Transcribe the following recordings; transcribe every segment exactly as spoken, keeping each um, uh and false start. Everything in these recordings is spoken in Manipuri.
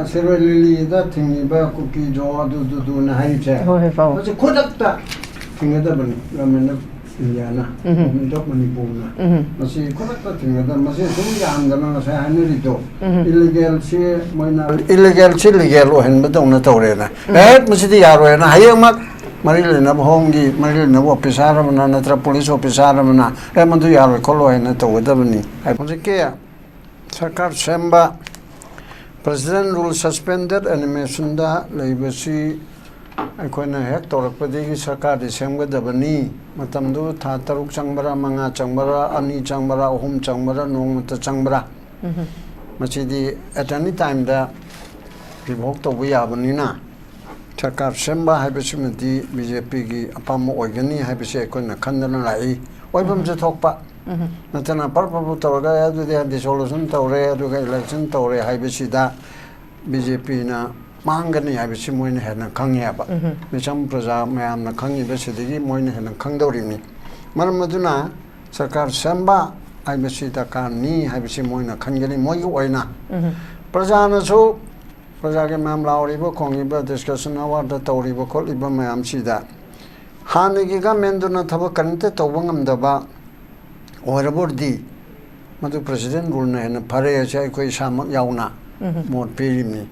ꯁꯤꯔꯣꯏ ꯂꯤꯂꯤꯗ ꯊꯤꯡꯉꯤꯕ ꯀꯨꯀꯤ ꯖꯣ ꯑꯗꯨꯗꯨꯗꯨꯅ ꯍꯥꯏꯔꯤꯁꯦ, ꯍꯣꯏ, ꯍꯣꯏ, ꯄꯥꯎ꯫ ꯃꯁꯤ ꯈꯨꯗꯛꯇ ꯊꯤꯡꯒꯗꯕꯅꯤ꯫ ꯒꯃꯦꯟ ꯑꯣꯐ ꯏꯟꯗꯤꯌꯥꯅ, ꯎꯝ꯫ ꯒꯃꯦꯟ ꯑꯣꯐ ꯃꯅꯤꯄꯨꯔꯅ ꯎꯝ꯫ ꯃꯁꯤ ꯈꯨꯗꯛꯇ ꯊꯤꯡꯒꯗꯕ꯫ ꯃꯁꯤ ꯁꯨꯝ ꯌꯥꯝꯗꯅ ꯉꯁꯥꯏ ꯍꯥꯏꯅꯔꯤꯗꯣ, ꯎꯝ꯫ ꯏꯂꯤꯒꯦꯜꯁꯤ ꯃꯣꯏꯅ ꯏꯂꯤꯒꯦꯜꯁꯤ ꯂꯤꯒꯦꯜ ꯑꯣꯏꯍꯟꯕꯗꯧꯅ ꯇꯧꯔꯦꯅ꯫ ꯑꯦ, ꯃꯁꯤꯗꯤ ꯌꯥꯔꯣꯏꯅ ꯍꯌꯦꯡꯃꯛ ꯃꯔꯤ ꯂꯩꯅꯕ ꯍꯣꯝꯒꯤ ꯃꯔꯤ ꯂꯩꯅꯕ ꯑꯣꯐꯤꯁꯥꯔ ꯑꯃꯅ ꯅꯠꯇ꯭ꯔ ꯄꯨꯂꯤꯁ ꯑꯣꯐꯤꯁꯥꯔ ꯑꯃꯅ, "ꯑꯦ, ꯃꯗꯨ ꯌꯥꯔꯣꯏ ꯈꯣꯠꯂꯣꯏ" ꯍꯥꯏꯅ ꯇꯧꯒꯗꯕꯅꯤ꯫ ꯍꯧꯖꯤꯛꯀꯤ ꯁꯔꯀꯥꯔ ꯁꯦꯝꯕ, ꯄ꯭ꯔꯁꯤꯗꯦꯟ ꯔꯨꯜ ꯁꯁꯄꯦꯟꯗꯦꯠ ꯑꯦꯅꯤꯃꯦꯁꯟꯗ ꯂꯩꯕꯁꯤ ꯑꯩꯈꯣꯏꯅ ꯍꯦꯛ ꯇꯧꯔꯛꯄꯗꯒꯤ ꯁꯔꯀꯥꯔꯗꯤ ꯁꯦꯝꯒꯗꯕꯅꯤ꯫ ꯃꯇꯝꯗꯨ ꯊꯥ ꯇꯔꯨꯛ ꯆꯪꯕꯔꯥ, ꯃꯉꯥ ꯆꯪꯕꯔꯥ, ꯑꯅꯤ ꯆꯪꯕꯔꯥ, ꯑꯍꯨꯝ ꯆꯪꯕꯔꯥ, ꯅꯣꯡꯃꯇ ꯆꯪꯕꯔꯥ? ꯃꯁꯤꯗꯤ ꯑꯦꯠ ꯑꯦꯅꯤ ꯇꯥꯏꯝꯗ ꯔꯤꯚꯣꯛ ꯇꯧꯕ ꯌꯥꯕꯅꯤꯅ, ꯁꯔꯀꯥꯔ ꯁꯦꯝꯕ ꯍꯥꯏꯕꯁꯤꯃꯗꯤ ꯕꯤ ꯖꯦ ꯄꯤꯒꯤ ꯑꯄꯥꯝꯕ ꯑꯣꯏꯒꯅꯤ ꯍꯥꯏꯕꯁꯤ ꯑꯩꯈꯣꯏꯅ ꯈꯟꯗꯅ ꯂꯥꯛꯏ꯫ ꯑꯣꯏꯐꯝꯁꯨ ꯊꯣꯛꯄ꯫ ꯅꯠꯇꯅ ꯄꯔꯞ ꯄꯔꯞ ꯇꯧꯔꯒ, "ꯑꯦ, ꯑꯗꯨꯗꯤ ꯗꯤꯁꯣꯂꯨꯁꯟ ꯇꯧꯔꯦ, ꯑꯗꯨꯒ ꯏꯂꯦꯛꯁꯟ ꯇꯧꯔꯦ" ꯍꯥꯏꯕꯁꯤꯗ ꯕꯤ ꯖꯦ ꯄꯤꯅ ꯃꯥꯡꯒꯅꯤ ꯍꯥꯏꯕꯁꯤ ꯃꯣꯏꯅ ꯍꯦꯟꯅ ꯈꯪꯉꯦꯕ꯫ ꯃꯤꯆꯝ ꯄ꯭ꯔꯖꯥ ꯃꯌꯥꯝꯅ ꯈꯪꯉꯤꯕꯁꯤꯗꯒꯤ ꯃꯣꯏꯅ ꯍꯦꯟꯅ ꯈꯪꯗꯧꯔꯤꯕꯅꯤ꯫ ꯃꯔꯝ ꯑꯗꯨꯅ ꯁꯔꯀꯥꯔ ꯁꯦꯝꯕ ꯍꯥꯏꯕꯁꯤ ꯗꯔꯀꯥꯔꯅꯤ ꯍꯥꯏꯕꯁꯤ ꯃꯣꯏꯅ ꯈꯟꯒꯅꯤ꯫ ꯃꯣꯏꯒꯤ ꯑꯣꯏꯅ ꯄ꯭ꯔꯖꯥꯅꯁꯨ, ꯄ꯭ꯔꯖꯥꯒꯤ ꯃꯌꯥꯝ ꯂꯥꯎꯔꯤꯕ, ꯈꯣꯡꯉꯤꯕ, ꯗꯤꯁꯀꯁꯟ ꯑꯋꯥꯔꯗ ꯇꯧꯔꯤꯕ ꯈꯣꯠꯂꯤꯕ ꯃꯌꯥꯝꯁꯤꯗ ꯍꯥꯟꯅꯒꯤ ꯒꯃꯦꯟꯗꯨꯅ ꯊꯕꯛ ꯀꯔꯤꯝꯇ ꯇꯧꯕ ꯉꯝꯗꯕ ꯑꯣꯏꯔꯕꯗꯤ, ꯃꯗꯨ ꯄ꯭ꯔꯁꯤꯗꯦꯟ ꯔꯨꯜꯅ ꯍꯦꯟꯅ ꯐꯔꯦ ꯍꯥꯏꯁꯦ ꯑꯩꯈꯣꯏ ꯏꯁꯥꯃꯛ ꯌꯥꯎꯅ ꯃꯣꯠ ꯄꯤꯔꯤꯕꯅꯤ꯫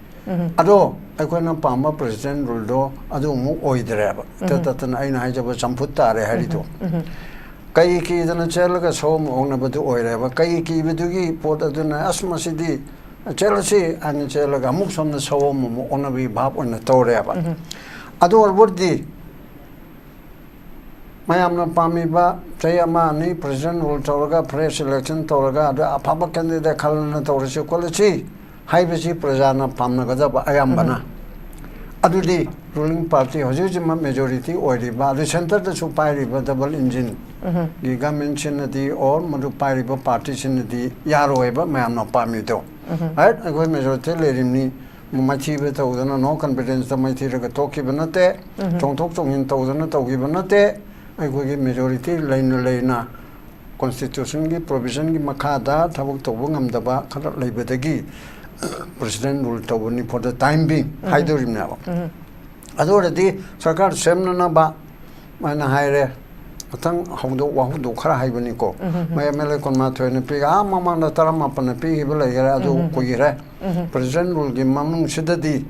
ꯑꯗꯣ ꯑꯩꯈꯣꯏꯅ ꯄꯥꯝꯕ ꯄ꯭ꯔꯁꯤꯗꯦꯟ ꯔꯨꯜꯗꯣ ꯑꯗꯨ ꯑꯃꯨꯛ ꯑꯣꯏꯗ꯭ꯔꯦꯕ꯫ ꯏꯇꯠ ꯇꯠꯇꯅ ꯑꯩꯅ ꯍꯥꯏꯖꯕ ꯆꯝꯐꯨꯠ ꯇꯥꯔꯦ ꯍꯥꯏꯔꯤꯗꯣ꯫ ꯀꯩ ꯀꯤꯗꯅ ꯆꯦꯜꯂꯒ ꯁꯑꯣꯝ ꯑꯣꯛꯅꯕꯗꯨ ꯑꯣꯏꯔꯦꯕ꯫ ꯀꯩ ꯀꯤꯕꯗꯨꯒꯤ ꯄꯣꯠ ꯑꯗꯨꯅ, "ꯑꯁ, ꯃꯁꯤꯗꯤ ꯆꯦꯜꯂꯁꯤ" ꯍꯥꯏꯅ ꯆꯦꯜꯂꯒ ꯑꯃꯨꯛ ꯁꯣꯝꯗ ꯁꯑꯣꯝ ꯑꯃꯨꯛ ꯑꯣꯛꯅꯕꯒꯤ ꯚꯥꯞ ꯑꯣꯏꯅ ꯇꯧꯔꯦꯕ꯫ ꯑꯗꯨ ꯑꯣꯏꯔꯕꯗꯤ ꯃꯌꯥꯝꯅ ꯄꯥꯝꯃꯤꯕ ꯆꯍꯤ ꯑꯃ ꯑꯅꯤ ꯄ꯭ꯔꯁꯤꯗꯦꯟ ꯔꯨꯜ ꯇꯧꯔꯒ, ꯐ꯭ꯔꯦꯁ ꯏꯂꯦꯛꯁꯟ ꯇꯧꯔꯒ, ꯑꯗ ꯑꯐꯕ ꯀꯦꯟꯗꯤꯗꯦꯠ ꯈꯜꯂꯅ ꯇꯧꯔꯁꯤ ꯈꯣꯠꯂꯁꯤ ꯍꯥꯏꯕꯁꯤ ꯄ꯭ꯔꯖꯥꯅ ꯄꯥꯝꯅꯒꯗꯕ ꯑꯌꯥꯝꯕꯅ꯫ ꯑꯗꯨꯗꯤ ꯔꯨꯂꯤꯡ ꯄꯥꯔꯇꯤ ꯍꯧꯖꯤꯛ ꯍꯧꯖꯤꯛꯃꯛ ꯃꯦꯖꯣꯔꯤꯇꯤ ꯑꯣꯏꯔꯤꯕ, ꯑꯗꯨ ꯁꯦꯟꯇꯔꯗꯁꯨ ꯄꯥꯏꯔꯤꯕ ꯗꯕꯜ ꯏꯟꯖꯤꯟꯒꯤ ꯒꯃꯦꯟꯁꯤꯅꯗꯤ, ꯑꯣꯔ ꯃꯗꯨ ꯄꯥꯏꯔꯤꯕ ꯄꯥꯔꯇꯤꯁꯤꯅꯗꯤ ꯌꯥꯔꯣꯏꯕ ꯃꯌꯥꯝꯅ ꯄꯥꯝꯃꯤꯗꯣ꯫ ꯍꯦꯛ ꯑꯩꯈꯣꯏ ꯃꯦꯖꯣꯔꯤꯇꯤ ꯂꯩꯔꯤꯕꯅꯤ, ꯃꯥꯏꯊꯤꯕ ꯇꯧꯗꯅ, ꯅꯣ ꯀꯟꯐꯤꯗꯦꯟꯁꯇ ꯃꯥꯏꯊꯤꯔꯒ ꯇꯣꯛꯈꯤꯕ ꯅꯠꯇꯦ, ꯆꯣꯡꯊꯣꯛ ꯆꯣꯡꯁꯤꯟ ꯇꯧꯗꯅ ꯇꯧꯈꯤꯕ ꯅꯠꯇꯦ꯫ ꯑꯩꯈꯣꯏꯒꯤ ꯃꯦꯖꯣꯔꯤꯇꯤ ꯂꯩꯅ ꯂꯩꯅ ꯀꯣꯟꯁꯇꯤꯇ꯭ꯌꯨꯁꯟꯒꯤ ꯄ꯭ꯔꯣꯚꯤꯖꯟꯒꯤ ꯃꯈꯥꯗ ꯊꯕꯛ ꯇꯧꯕ ꯉꯝꯗꯕ ꯈꯔ ꯂꯩꯕꯗꯒꯤ ꯄ꯭ꯔꯦꯁꯤꯗꯦꯟ ꯔꯨꯜ ꯇꯧꯕꯅꯤ for the time being ꯍꯥꯏꯗꯣꯔꯤꯕꯅꯦꯕ꯫ ꯑꯗꯨ ꯑꯣꯏꯔꯗꯤ ꯁꯔꯀꯥꯔ ꯁꯦꯝꯅꯅꯕ ꯃꯥꯏꯅ ꯍꯥꯏꯔꯦ꯫ ꯃꯊꯪ ꯍꯧꯗꯣꯛ ꯋꯥꯍꯧꯗꯣꯛ ꯈꯔ ꯍꯥꯏꯕꯅꯤꯀꯣ꯫ ꯃꯣꯏ ꯑꯦꯝ ꯑꯦꯜ ꯑꯦ ꯀꯨꯟꯃꯥꯊꯣꯏꯅ ꯄꯤꯒ ꯑꯥ ꯃꯃꯥꯡꯗ ꯇꯔꯥꯃꯥꯄꯟꯅ ꯄꯤꯈꯤꯕ ꯂꯩꯈꯔꯦ꯫ ꯑꯗꯨ ꯀꯨꯏꯔꯦ꯫ ꯄ꯭ꯔꯦꯁꯤꯗꯦꯟ ꯔꯨꯜꯒꯤ ꯃꯅꯨꯡꯁꯤꯗꯗꯤ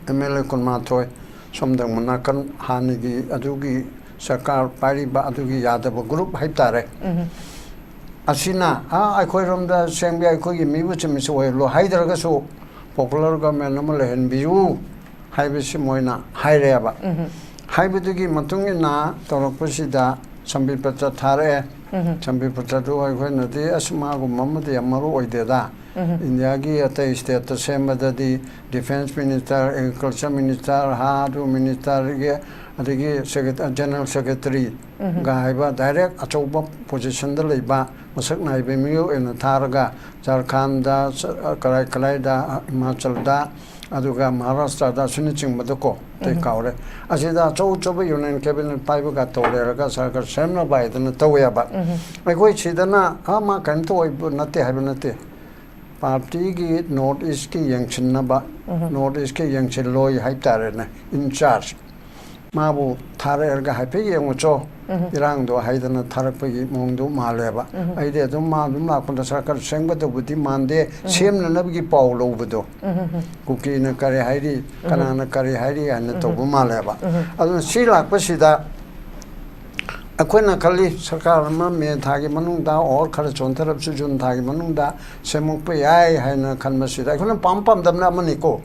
ꯑꯦꯝ ꯑꯦꯜ ꯑꯦ ꯀꯨꯟꯃꯥꯊꯣꯏ, ꯁꯣꯝꯗꯪ ꯅꯥꯀꯟ ꯍꯥꯟꯅꯒꯤ ꯑꯗꯨꯒꯤ ꯁꯔꯀꯥꯔ ꯄꯥꯏꯔꯤꯕ ꯑꯗꯨꯒꯤ ꯌꯥꯗꯕ ꯒ꯭ꯔꯨꯞ ꯍꯥꯏꯕ ꯇꯥꯔꯦ꯫ ꯑꯁꯤꯅ ꯑꯥ ꯑꯩꯈꯣꯏꯔꯣꯝꯗ ꯁꯦꯝꯒꯦ, ꯑꯩꯈꯣꯏꯒꯤ ꯃꯤꯕꯨ ꯆꯤꯃꯤꯁꯨ ꯑꯣꯏꯍꯜꯂꯣ ꯍꯥꯏꯗ꯭ꯔꯒꯁꯨ ꯄꯣꯄꯨꯂꯔ ꯒꯚꯔꯟꯃꯦꯟ ꯑꯃ ꯂꯩꯍꯟꯕꯤꯌꯨ ꯍꯥꯏꯕꯁꯤ ꯃꯣꯏꯅ ꯍꯥꯏꯔꯦꯕ꯫ ꯍꯥꯏꯕꯗꯨꯒꯤ ꯃꯇꯨꯡ ꯏꯟꯅ ꯇꯧꯔꯛꯄꯁꯤꯗ ꯁꯝꯕꯤꯄꯇ ꯊꯥꯔꯛꯑꯦ꯫ ꯁꯝꯕꯤꯄꯇꯗꯨ ꯑꯩꯈꯣꯏꯅꯗꯤ ꯑꯁ ꯃꯥꯒꯨꯝꯕ ꯑꯃꯗꯤ ꯌꯥꯝ ꯃꯔꯨ ꯑꯣꯏꯗꯦꯗ꯫ ꯏꯟꯗꯤꯌꯥꯒꯤ ꯑꯇꯩ ꯁ꯭ꯇꯦꯠꯇ ꯁꯦꯝꯕꯗꯗꯤ ꯗꯤꯐꯦꯟꯁ ꯃꯤꯅꯤꯁꯇꯔ, ꯑꯦꯒ꯭ꯔꯤꯀꯜꯆꯔ ꯃꯤꯅꯤꯁꯇꯔ, ꯍꯥ, ꯑꯗꯨ ꯃꯤꯅꯤꯁꯇꯔꯒꯤ, ꯑꯗꯒꯤ ꯁꯦꯀ꯭ꯔꯦ-, ꯖꯦꯅꯔꯦꯜ ꯁꯦꯀ꯭ꯔꯦꯇꯔꯤ ꯒ ꯍꯥꯏꯕ ꯗꯥꯏꯔꯦꯛ ꯑꯆꯧꯕ ꯄꯣꯖꯤꯁꯟꯗ ꯂꯩꯕ ꯃꯁꯛ ꯅꯥꯏꯕ ꯃꯤꯑꯣꯏ ꯑꯣꯏꯅ ꯊꯥꯔꯒ ꯖꯔꯈꯥꯟꯗ, ꯆ-, ꯀꯔꯥꯏ ꯀꯔꯥꯏꯗ, ꯍꯤꯃꯥꯆꯜꯗ, ꯑꯗꯨꯒ ꯃꯍꯥꯔꯥꯁꯇ꯭ꯔꯗ ꯑꯁꯤꯅꯆꯤꯡꯕꯗꯀꯣ ꯑꯇꯩ ꯀꯥꯎꯔꯦ꯫ ꯑꯁꯤꯗ ꯑꯆꯧ ꯑꯆꯧꯕ ꯌꯨꯅꯤꯌꯟ ꯀꯦꯕꯤꯅꯦꯠ ꯄꯥꯏꯕꯒ ꯇꯧꯔꯦꯔꯒ ꯁꯔꯀꯥꯔ ꯁꯦꯝꯅꯕ ꯍꯥꯏꯗꯅ ꯇꯧꯋꯦꯕ꯫ ꯑꯩꯈꯣꯏ ꯁꯤꯗꯅ ꯑꯥ ꯃꯥ ꯀꯔꯤꯝꯇ ꯑꯣꯏꯕ ꯅꯠꯇꯦ ꯍꯥꯏꯕ ꯅꯠꯇꯦ꯫ ꯄꯥꯔꯇꯤꯒꯤ ꯅꯣꯔꯠ ꯏꯁꯀꯤ ꯌꯦꯡꯁꯤꯟꯅꯕ, ꯅꯣꯔꯠ ꯏꯁꯀꯤ ꯌꯦꯡꯁꯤꯜꯂꯣꯏ ꯍꯥꯏꯇꯥꯔꯦꯅꯦ, ꯏꯟꯆꯥꯔꯖ꯫ ꯃꯥꯕꯨ ꯊꯥꯔꯛꯑꯒ ꯍꯥꯏꯐꯦꯠ ꯌꯦꯡꯉꯨꯆꯣ, ꯏꯔꯥꯡꯗꯣ ꯍꯥꯏꯗꯅ ꯊꯥꯔꯛꯄꯒꯤ ꯃꯑꯣꯡꯗꯣ ꯃꯥꯜꯂꯦꯕ꯫ ꯑꯩꯗꯤ ꯑꯗꯨꯝ ꯃꯥ ꯑꯗꯨꯝ ꯂꯥꯛꯄꯗ ꯁꯔꯀꯥꯔ ꯁꯦꯝꯒꯗꯧꯕꯗꯤ ꯃꯥꯟꯗꯦ, ꯁꯦꯝꯅꯅꯕꯒꯤ ꯄꯥꯎ ꯂꯧꯕꯗꯣ꯫ ꯀꯨꯀꯤꯅ ꯀꯔꯤ ꯍꯥꯏꯔꯤ, ꯀꯅꯥꯅ ꯀꯔꯤ ꯍꯥꯏꯔꯤ ꯍꯥꯏꯅ ꯇꯧꯕ ꯃꯥꯜꯂꯦꯕ꯫ ꯑꯗꯨꯅ ꯁꯤ ꯂꯥꯛꯄꯁꯤꯗ ꯑꯩꯈꯣꯏꯅ ꯈꯜꯂꯤ ꯁꯔꯀꯥꯔ ꯑꯃ ꯃꯦ ꯊꯥꯒꯤ ꯃꯅꯨꯡꯗ ꯑꯣꯔ ꯈꯔ ꯆꯣꯟꯊꯔꯕꯁꯨ ꯖꯨꯟ ꯊꯥꯒꯤ ꯃꯅꯨꯡꯗ ꯁꯦꯝꯃꯛꯄ ꯌꯥꯏ ꯍꯥꯏꯅ ꯈꯟꯕꯁꯤꯗ ꯑꯩꯈꯣꯏꯅ ꯄꯥꯝ ꯄꯥꯝꯗꯕꯅ ꯑꯃꯅꯤꯀꯣ꯫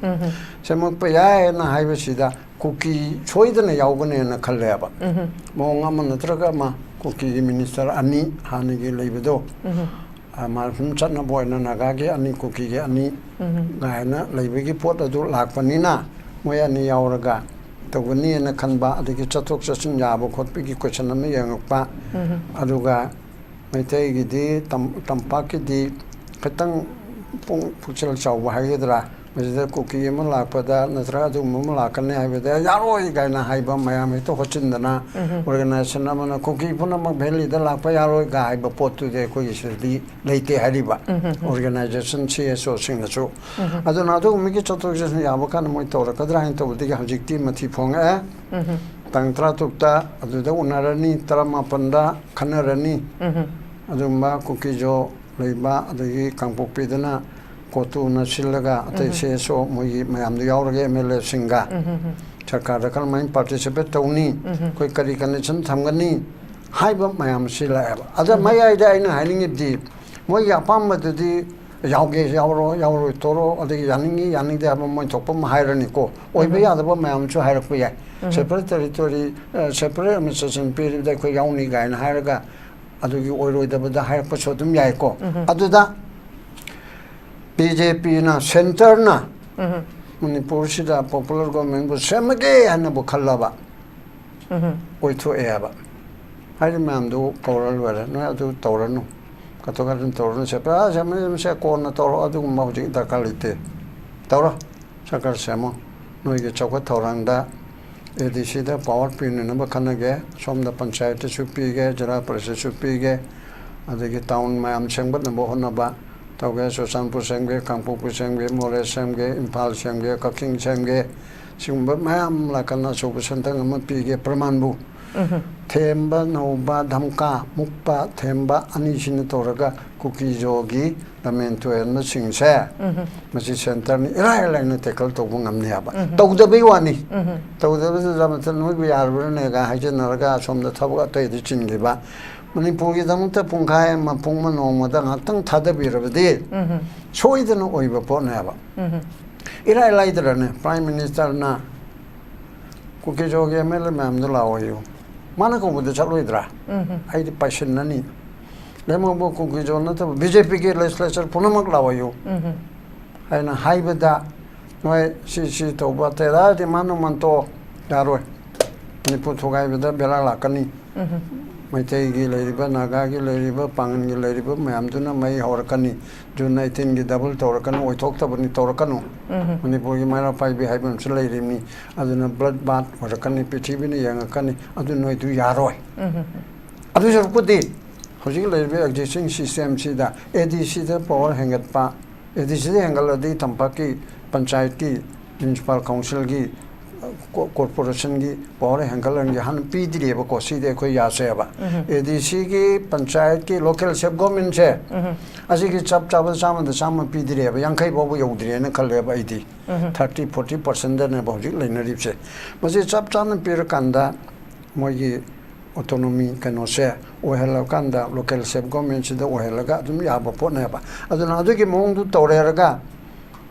ꯁꯦꯝꯃꯛꯄ ꯌꯥꯏ ꯍꯥꯏꯅ ꯍꯥꯏꯕꯁꯤꯗ ꯀꯨꯀꯤ ꯁꯣꯏꯗꯅ ꯌꯥꯎꯒꯅꯦꯅ ꯈꯜꯂꯦꯕ꯫ ꯃꯑꯣꯡ ꯑꯃ ꯅꯠꯇ꯭ꯔꯒ ꯑꯃ ꯀꯨꯀꯤꯒꯤ ꯃꯤꯅꯤꯁꯇꯔ ꯑꯅꯤ ꯍꯥꯟꯅꯒꯤ ꯂꯩꯕꯗꯣ, ꯑ, ꯃꯥ ꯁꯨꯝ ꯆꯠꯅꯕ ꯑꯣꯏꯅ ꯅꯥꯒꯥꯒꯤ ꯑꯅꯤ, ꯀꯨꯀꯤꯒꯤ ꯑꯅꯤ ꯀꯥꯏꯅ ꯂꯩꯕꯒꯤ ꯄꯣꯠ ꯑꯗꯨ ꯂꯥꯛꯄꯅꯤꯅ ꯃꯣꯏ ꯑꯅꯤ ꯌꯥꯎꯔꯒ ꯇꯧꯒꯅꯤꯅ ꯈꯟꯕ, ꯑꯗꯒꯤ ꯆꯠꯊꯣꯛ ꯆꯠꯁꯤꯟ ꯌꯥꯕ ꯈꯣꯠꯄꯒꯤ ꯀꯣꯏꯁꯟ ꯑꯃ ꯌꯦꯡꯉꯛꯄ, ꯑꯗꯨꯒ ꯃꯩꯇꯩꯒꯤꯗꯤ ꯇꯝ-, ꯇꯝꯄꯥꯛꯀꯤꯗꯤ ꯈꯤꯇꯪ ꯄꯨꯛ-, ꯄꯨꯛꯆꯦꯜ ꯆꯥꯎꯕ ꯍꯥꯏꯒꯗ꯭ꯔꯥ, ꯃꯁꯤꯗ ꯀꯨꯀꯤ ꯑꯃ ꯂꯥꯛꯄꯗ ꯅꯠꯇ꯭ꯔꯒ ꯑꯗꯨꯒꯨꯝꯕ ꯑꯃ ꯂꯥꯛꯀꯅꯤ ꯍꯥꯏꯕꯗ ꯌꯥꯔꯣꯏ ꯀꯥꯏꯅ ꯍꯥꯏꯕ ꯃꯌꯥꯝ ꯍꯦꯛꯇ ꯍꯣꯠꯆꯤꯟꯗꯅ, ꯑꯣꯔꯒꯅꯥꯏꯖꯦꯁꯟ ꯑꯃꯅ ꯀꯨꯀꯤ ꯄꯨꯝꯅꯃꯛ ꯚꯦꯂꯤꯗ ꯂꯥꯛꯄ ꯌꯥꯔꯣꯏ ꯀꯥꯏ ꯍꯥꯏꯕ ꯄꯣꯠꯇꯨꯗꯤ ꯑꯩꯈꯣꯏꯒꯤ ꯁꯤꯗꯗꯤ ꯂꯩꯇꯦ ꯍꯥꯏꯔꯤꯕ, ꯑꯣꯔꯒꯅꯥꯏꯖꯦꯁꯟ ꯁꯤ ꯑꯦꯁ ꯑꯣꯁꯤꯡꯅꯁꯨ꯫ ꯑꯗꯨꯅ ꯑꯗꯨꯒꯨꯝꯕꯒꯤ ꯆꯠꯊꯣꯛ ꯆꯠꯁꯤꯟ ꯌꯥꯕ ꯀꯥꯟꯗ ꯃꯣꯏ ꯇꯧꯔꯛꯀꯗ꯭ꯔꯥ ꯍꯥꯏꯅ ꯇꯧꯕꯗꯒꯤ ꯍꯧꯖꯤꯛꯇꯤ ꯃꯊꯤ ꯐꯣꯡꯉꯛꯑꯦ꯫ ꯇꯥꯡ ꯇꯔꯥꯇꯔꯨꯛꯇ ꯑꯗꯨꯗ ꯎꯅꯔꯅꯤ, ꯇꯔꯥꯃꯥꯄꯟꯗ ꯈꯟꯅꯔꯅꯤ꯫ ꯑꯗꯨꯒꯨꯝꯕ ꯀꯨꯀꯤꯖꯣ ꯂꯩꯕ, ꯑꯗꯒꯤ ꯀꯥꯡꯄꯣꯛꯄꯤꯗꯅ ꯀꯣꯇꯨꯅ ꯁꯤꯜꯂꯒ ꯑꯇꯩ ꯁꯤ ꯑꯦꯁ ꯑꯣ ꯃꯣꯏꯒꯤ ꯃꯌꯥꯝꯗꯣ ꯌꯥꯎꯔꯒ ꯑꯦꯝ ꯑꯦꯜ ꯑꯦꯁꯤꯡꯒ ꯁꯔꯀꯥꯔꯗ ꯀꯔꯝꯍꯥꯏꯅ ꯄꯥꯔꯇꯤꯁꯤꯄꯦꯠ ꯇꯧꯅꯤ, ꯑꯩꯈꯣꯏ ꯀꯔꯤ ꯀꯟꯗꯤꯁꯟ ꯊꯝꯒꯅꯤ ꯍꯥꯏꯕ ꯃꯌꯥꯝꯁꯤ ꯂꯥꯛꯑꯦꯕ꯫ ꯑꯗ ꯃꯌꯥꯏꯗ ꯑꯩꯅ ꯍꯥꯏꯅꯤꯡꯉꯤꯕꯗꯤ ꯃꯣꯏꯒꯤ ꯑꯄꯥꯝꯕꯗꯨꯗꯤ ꯌꯥꯎꯒꯦ ꯌꯥꯎꯔꯣ, ꯌꯥꯎꯔꯣꯏ ꯇꯣꯔꯣ, ꯑꯗꯒꯤ ꯌꯥꯅꯤꯡꯉꯤ ꯌꯥꯅꯤꯡꯗꯦ ꯍꯥꯏꯕ ꯃꯣꯏ ꯊꯣꯛꯄ ꯑꯃ ꯍꯥꯏꯔꯅꯤꯀꯣ꯫ ꯑꯣꯏꯕ ꯌꯥꯗꯕ ꯃꯌꯥꯝꯁꯨ ꯍꯥꯏꯔꯛꯄ ꯌꯥꯏ꯫ ꯁꯦꯄꯔꯦꯠ ꯇꯦꯔꯤꯇꯣꯔꯤ, ꯁꯦꯄꯔꯦꯠ ꯑꯦꯗꯃꯤꯅꯤꯁꯇ꯭ꯔꯦꯁꯟ ꯄꯤꯔꯤꯕꯗ ꯑꯩꯈꯣꯏ ꯌꯥꯎꯅꯤ ꯀꯥꯏꯅ ꯍꯥꯏꯔꯒ ꯑꯗꯨꯒꯤ ꯑꯣꯏꯔꯣꯏꯗꯕꯗ ꯍꯥꯏꯔꯛꯄꯁꯨ ꯑꯗꯨꯝ ꯌꯥꯏꯀꯣ꯫ ꯑꯗꯨꯗ ꯕꯤ ꯖꯦ ꯄꯤꯅ, ꯁꯦꯟꯇꯔꯅ ꯃꯅꯤꯄꯨꯔꯁꯤꯗ ꯄꯣꯄꯨꯂꯔ ꯒꯣꯔꯃꯦꯟꯕꯨ ꯁꯦꯝꯃꯒꯦ ꯍꯥꯏꯅꯕꯨ ꯈꯜꯂꯕ, ꯑꯣꯏꯊꯣꯛꯑꯦ ꯍꯥꯏꯕ꯫ ꯍꯥꯏꯔꯤꯕ ꯃꯌꯥꯝꯗꯨ ꯀꯧꯔ ꯂꯣꯏꯔꯦ, ꯅꯣꯏ ꯑꯗꯨ ꯇꯧꯔꯅꯨ, ꯀꯥꯊꯣꯛ ꯀꯥꯁꯤꯟ ꯇꯧꯔꯅꯨ, ꯁꯦ ꯄꯨꯔꯥ ꯁꯦꯝꯃꯦ, ꯁꯦꯝꯃꯦ, ꯁꯦ ꯀꯣꯟꯅ ꯇꯧꯔꯣ, ꯑꯗꯨꯒꯨꯝꯕ ꯍꯧꯖꯤꯛ ꯗꯔꯀꯥꯔ ꯂꯩꯇꯦ꯫ ꯇꯧꯔꯣ, ꯁꯔꯀꯥꯔ ꯁꯦꯝꯃꯣ꯫ ꯅꯣꯏꯒꯤ ꯆꯥꯎꯈꯠ ꯊꯧꯔꯥꯡꯗ ꯑꯦ ꯗꯤ ꯁꯤꯗ ꯄꯥꯋꯔ ꯄꯤꯅꯅꯕ ꯈꯟꯅꯒꯦ, ꯁꯣꯝꯗ ꯄꯟꯆꯥꯌꯠꯇꯁꯨ ꯄꯤꯒꯦ, ꯖꯤꯂꯥ ꯄꯔꯤꯁꯠꯁꯨ ꯄꯤꯒꯦ, ꯑꯗꯒꯤ ꯇꯥꯎꯟ ꯃꯌꯥꯝ ꯁꯦꯝꯒꯠꯅꯕ ꯍꯣꯠꯅꯕ ꯇꯧꯒꯦ, ꯆꯨꯔꯆꯥꯟꯄꯨꯔ ꯁꯦꯝꯒꯦ, ꯀꯥꯡꯄꯣꯛꯄꯤ ꯁꯦꯝꯒꯦ, ꯃꯣꯔꯦ ꯁꯦꯝꯒꯦ, ꯏꯝꯐꯥꯜ ꯁꯦꯝꯒꯦ, ꯀꯛꯆꯤꯡ ꯁꯦꯝꯒꯦ, ꯁꯤꯒꯨꯝꯕ ꯃꯌꯥꯝ ꯂꯥꯛꯀꯟ ꯑꯆꯧꯕ ꯁꯦꯟꯇꯔ ꯑꯃ ꯄꯤꯒꯦ꯫ ꯄ꯭ꯔꯃꯥꯟꯕꯨ ꯊꯦꯝꯕ ꯅꯧꯕ, ꯙꯝꯀꯥ ꯃꯨꯛꯄ, ꯊꯦꯝꯕ ꯑꯅꯤꯁꯤꯅ ꯇꯧꯔꯒ ꯀꯨꯀꯤꯖꯣꯒꯤ ꯂꯝꯃꯦꯟ ꯇꯨꯍꯦꯟꯕꯁꯤꯡꯁꯦ ꯃꯁꯤ ꯁꯦꯟꯇꯔꯅ ꯏꯔꯥꯏ ꯂꯥꯏꯅ ꯇꯦꯀꯜ ꯇꯧꯕ ꯉꯝꯅꯤ ꯍꯥꯏꯕ꯫ ꯇꯧꯗꯕꯩ ꯋꯥꯅꯤ꯫ ꯇꯧꯗꯕꯗꯨꯗ ꯃꯊꯟ ꯅꯣꯏꯕꯨ ꯌꯥꯔꯕ꯭ꯔꯅꯦꯒ ꯍꯥꯏꯖꯟꯅꯔꯒ ꯑꯁꯣꯝꯗ ꯊꯕꯛ ꯑꯇꯩꯗ ꯆꯤꯟꯈꯤꯕ꯫ ꯃꯅꯤꯄꯨꯔꯒꯤꯗꯃꯛꯇ ꯄꯨꯡꯈꯥꯏ ꯑꯃ, ꯄꯨꯡ ꯑꯃ ꯅꯣꯡꯃꯗ ꯉꯥꯛꯇꯪ ꯊꯥꯗꯕꯤꯔꯕꯗꯤ ꯁꯣꯏꯗꯅ ꯑꯣꯏꯕ ꯄꯣꯠꯅꯦꯕ꯫ ꯏꯔꯥꯏ ꯂꯥꯏꯗ꯭ꯔꯅꯦ ꯄ꯭ꯔꯥꯏꯝ ꯃꯤꯅꯤꯁꯇꯔꯅ ꯀꯨꯀꯤꯖꯣꯒꯤ ꯑꯦꯝ ꯑꯦꯜ ꯑꯦ ꯃꯌꯥꯝꯗꯣ ꯂꯥꯛꯑꯣꯌꯨ꯫ ꯃꯥꯅ ꯀꯧꯕꯗ ꯆꯠꯂꯣꯏꯗ꯭ꯔꯥ? ꯑꯩꯗꯤ ꯄꯥꯏꯁꯤꯟꯅꯅꯤ꯫ ꯂꯦꯡꯃꯣꯡꯕ ꯀꯨꯀꯤꯖꯣ ꯅꯠꯇꯕ ꯕꯤ ꯖꯦ ꯄꯤꯒꯤ ꯂꯦꯖꯤꯁꯂꯦꯆꯔ ꯄꯨꯝꯅꯃꯛ ꯂꯥꯛꯑꯣꯌꯨ ꯍꯥꯏꯅ ꯍꯥꯏꯕꯗ, ꯅꯣꯏ ꯁꯤ ꯁꯤ ꯇꯧꯕ ꯇꯦꯔꯥ ꯗꯤꯃꯥꯟ ꯅꯨꯃꯥꯟ ꯇꯣꯛꯑꯣ, ꯌꯥꯔꯣꯏ꯫ ꯃꯅꯤꯄꯨꯔ ꯊꯨꯒꯥꯏꯕꯗ ꯕꯦꯔꯥ ꯂꯥꯛꯀꯅꯤ꯫ ꯃꯩꯇꯩꯒꯤ ꯂꯩꯔꯤꯕ, ꯅꯥꯒꯥꯒꯤ ꯂꯩꯔꯤꯕ, ꯄꯥꯡꯒꯟꯒꯤ ꯂꯩꯔꯤꯕ ꯃꯌꯥꯝꯗꯨꯅ ꯃꯩ ꯍꯧꯔꯛꯀꯅꯤ꯫ June ꯑꯩꯠꯇꯤꯟꯒꯤ double ꯇꯧꯔꯛꯀꯅꯨ, ꯑꯣꯏꯊꯣꯛꯇꯕꯅꯤ, ꯇꯧꯔꯛꯀꯅꯨ꯫ ꯃꯅꯤꯄꯨꯔꯒꯤ ꯃꯩꯔꯥ ꯄꯥꯏꯕꯤ ꯍꯥꯏꯕ ꯑꯃꯁꯨ ꯂꯩꯔꯤꯕꯅꯤ꯫ ꯑꯗꯨꯅ ꯕ꯭ꯂꯠ ꯕꯥꯠ ꯑꯣꯏꯔꯛꯀꯅꯤ, ꯄ꯭ꯔꯤꯊꯤꯕꯤꯅ ꯌꯦꯡꯉꯛꯀꯅꯤ꯫ ꯑꯗꯨ ꯅꯣꯏꯗꯨ ꯌꯥꯔꯣꯏ꯫ ꯑꯗꯨ ꯁꯔꯨꯛꯄꯨꯗꯤ ꯍꯧꯖꯤꯛ ꯂꯩꯔꯤꯕ ꯑꯦꯛꯖꯤꯁꯇꯤꯡ ꯁꯤꯁꯇꯦꯝꯁꯤꯗ, ꯑꯦ ꯗꯤ ꯁꯤꯗ ꯄꯋꯥꯔ ꯍꯦꯟꯒꯠꯄ, ꯑꯦ ꯗꯤ ꯁꯤꯗ ꯍꯦꯟꯒꯠꯂꯗꯤ ꯇꯝꯄꯥꯛꯀꯤ ꯄꯟꯆꯥꯌꯠꯀꯤ, ꯃ꯭ꯌꯨꯅꯤꯁꯤꯄꯥꯜ ꯀꯥꯎꯟꯁꯤꯜꯒꯤ, ꯀꯣ-, ꯀꯣꯔꯄꯣꯔꯦꯁꯟꯒꯤ ꯄꯋꯥꯔ ꯍꯦꯟꯒꯠꯍꯟꯒꯦ ꯍꯥꯟꯅ ꯄꯤꯗ꯭ꯔꯤꯑꯕꯀꯣ꯫ ꯁꯤꯗꯤ ꯑꯩꯈꯣꯏ ꯌꯥꯁꯦꯕ꯫ ꯑꯦ ꯗꯤ ꯁꯤꯒꯤ, ꯄꯟꯆꯥꯌꯠꯀꯤ, ꯂꯣꯀꯦꯜ ꯁꯦꯜꯐ ꯒꯣꯔꯃꯦꯟꯁꯦ, ꯑꯁꯤꯒꯤ ꯆꯞ ꯆꯥꯕ ꯆꯥꯝꯃꯗ ꯆꯥꯝꯃ ꯄꯤꯗ꯭ꯔꯤꯑꯕ, ꯌꯥꯡꯈꯩ ꯐꯥꯎꯕ ꯌꯧꯗ꯭ꯔꯤꯑꯅ ꯈꯜꯂꯦꯕ ꯑꯩꯗꯤ꯫ ꯊꯥꯔꯇꯤ, ꯐꯣꯔꯇꯤ ꯄꯥꯔꯁꯦꯟꯗꯅꯦꯕ ꯍꯧꯖꯤꯛ ꯂꯩꯅꯔꯤꯕꯁꯦ꯫ ꯃꯁꯤ ꯆꯞ ꯆꯥꯅ ꯄꯤꯔꯀꯥꯟꯗ ꯃꯣꯏꯒꯤ ꯑꯣꯇꯣꯅꯣꯃꯤ ꯀꯩꯅꯣꯁꯦ ꯑꯣꯏꯍꯜꯂꯀꯥꯟꯗ, ꯂꯣꯀꯦꯜ ꯁꯦꯜꯐ ꯒꯣꯔꯃꯦꯟꯁꯤꯗ ꯑꯣꯏꯍꯜꯂꯒ ꯑꯗꯨꯝ ꯌꯥꯕ ꯄꯣꯠꯅꯦꯕ꯫ ꯑꯗꯨꯅ ꯑꯗꯨꯒꯤ ꯃꯑꯣꯡꯗꯨ ꯇꯧꯔꯦ ꯍꯥꯏꯔꯒ,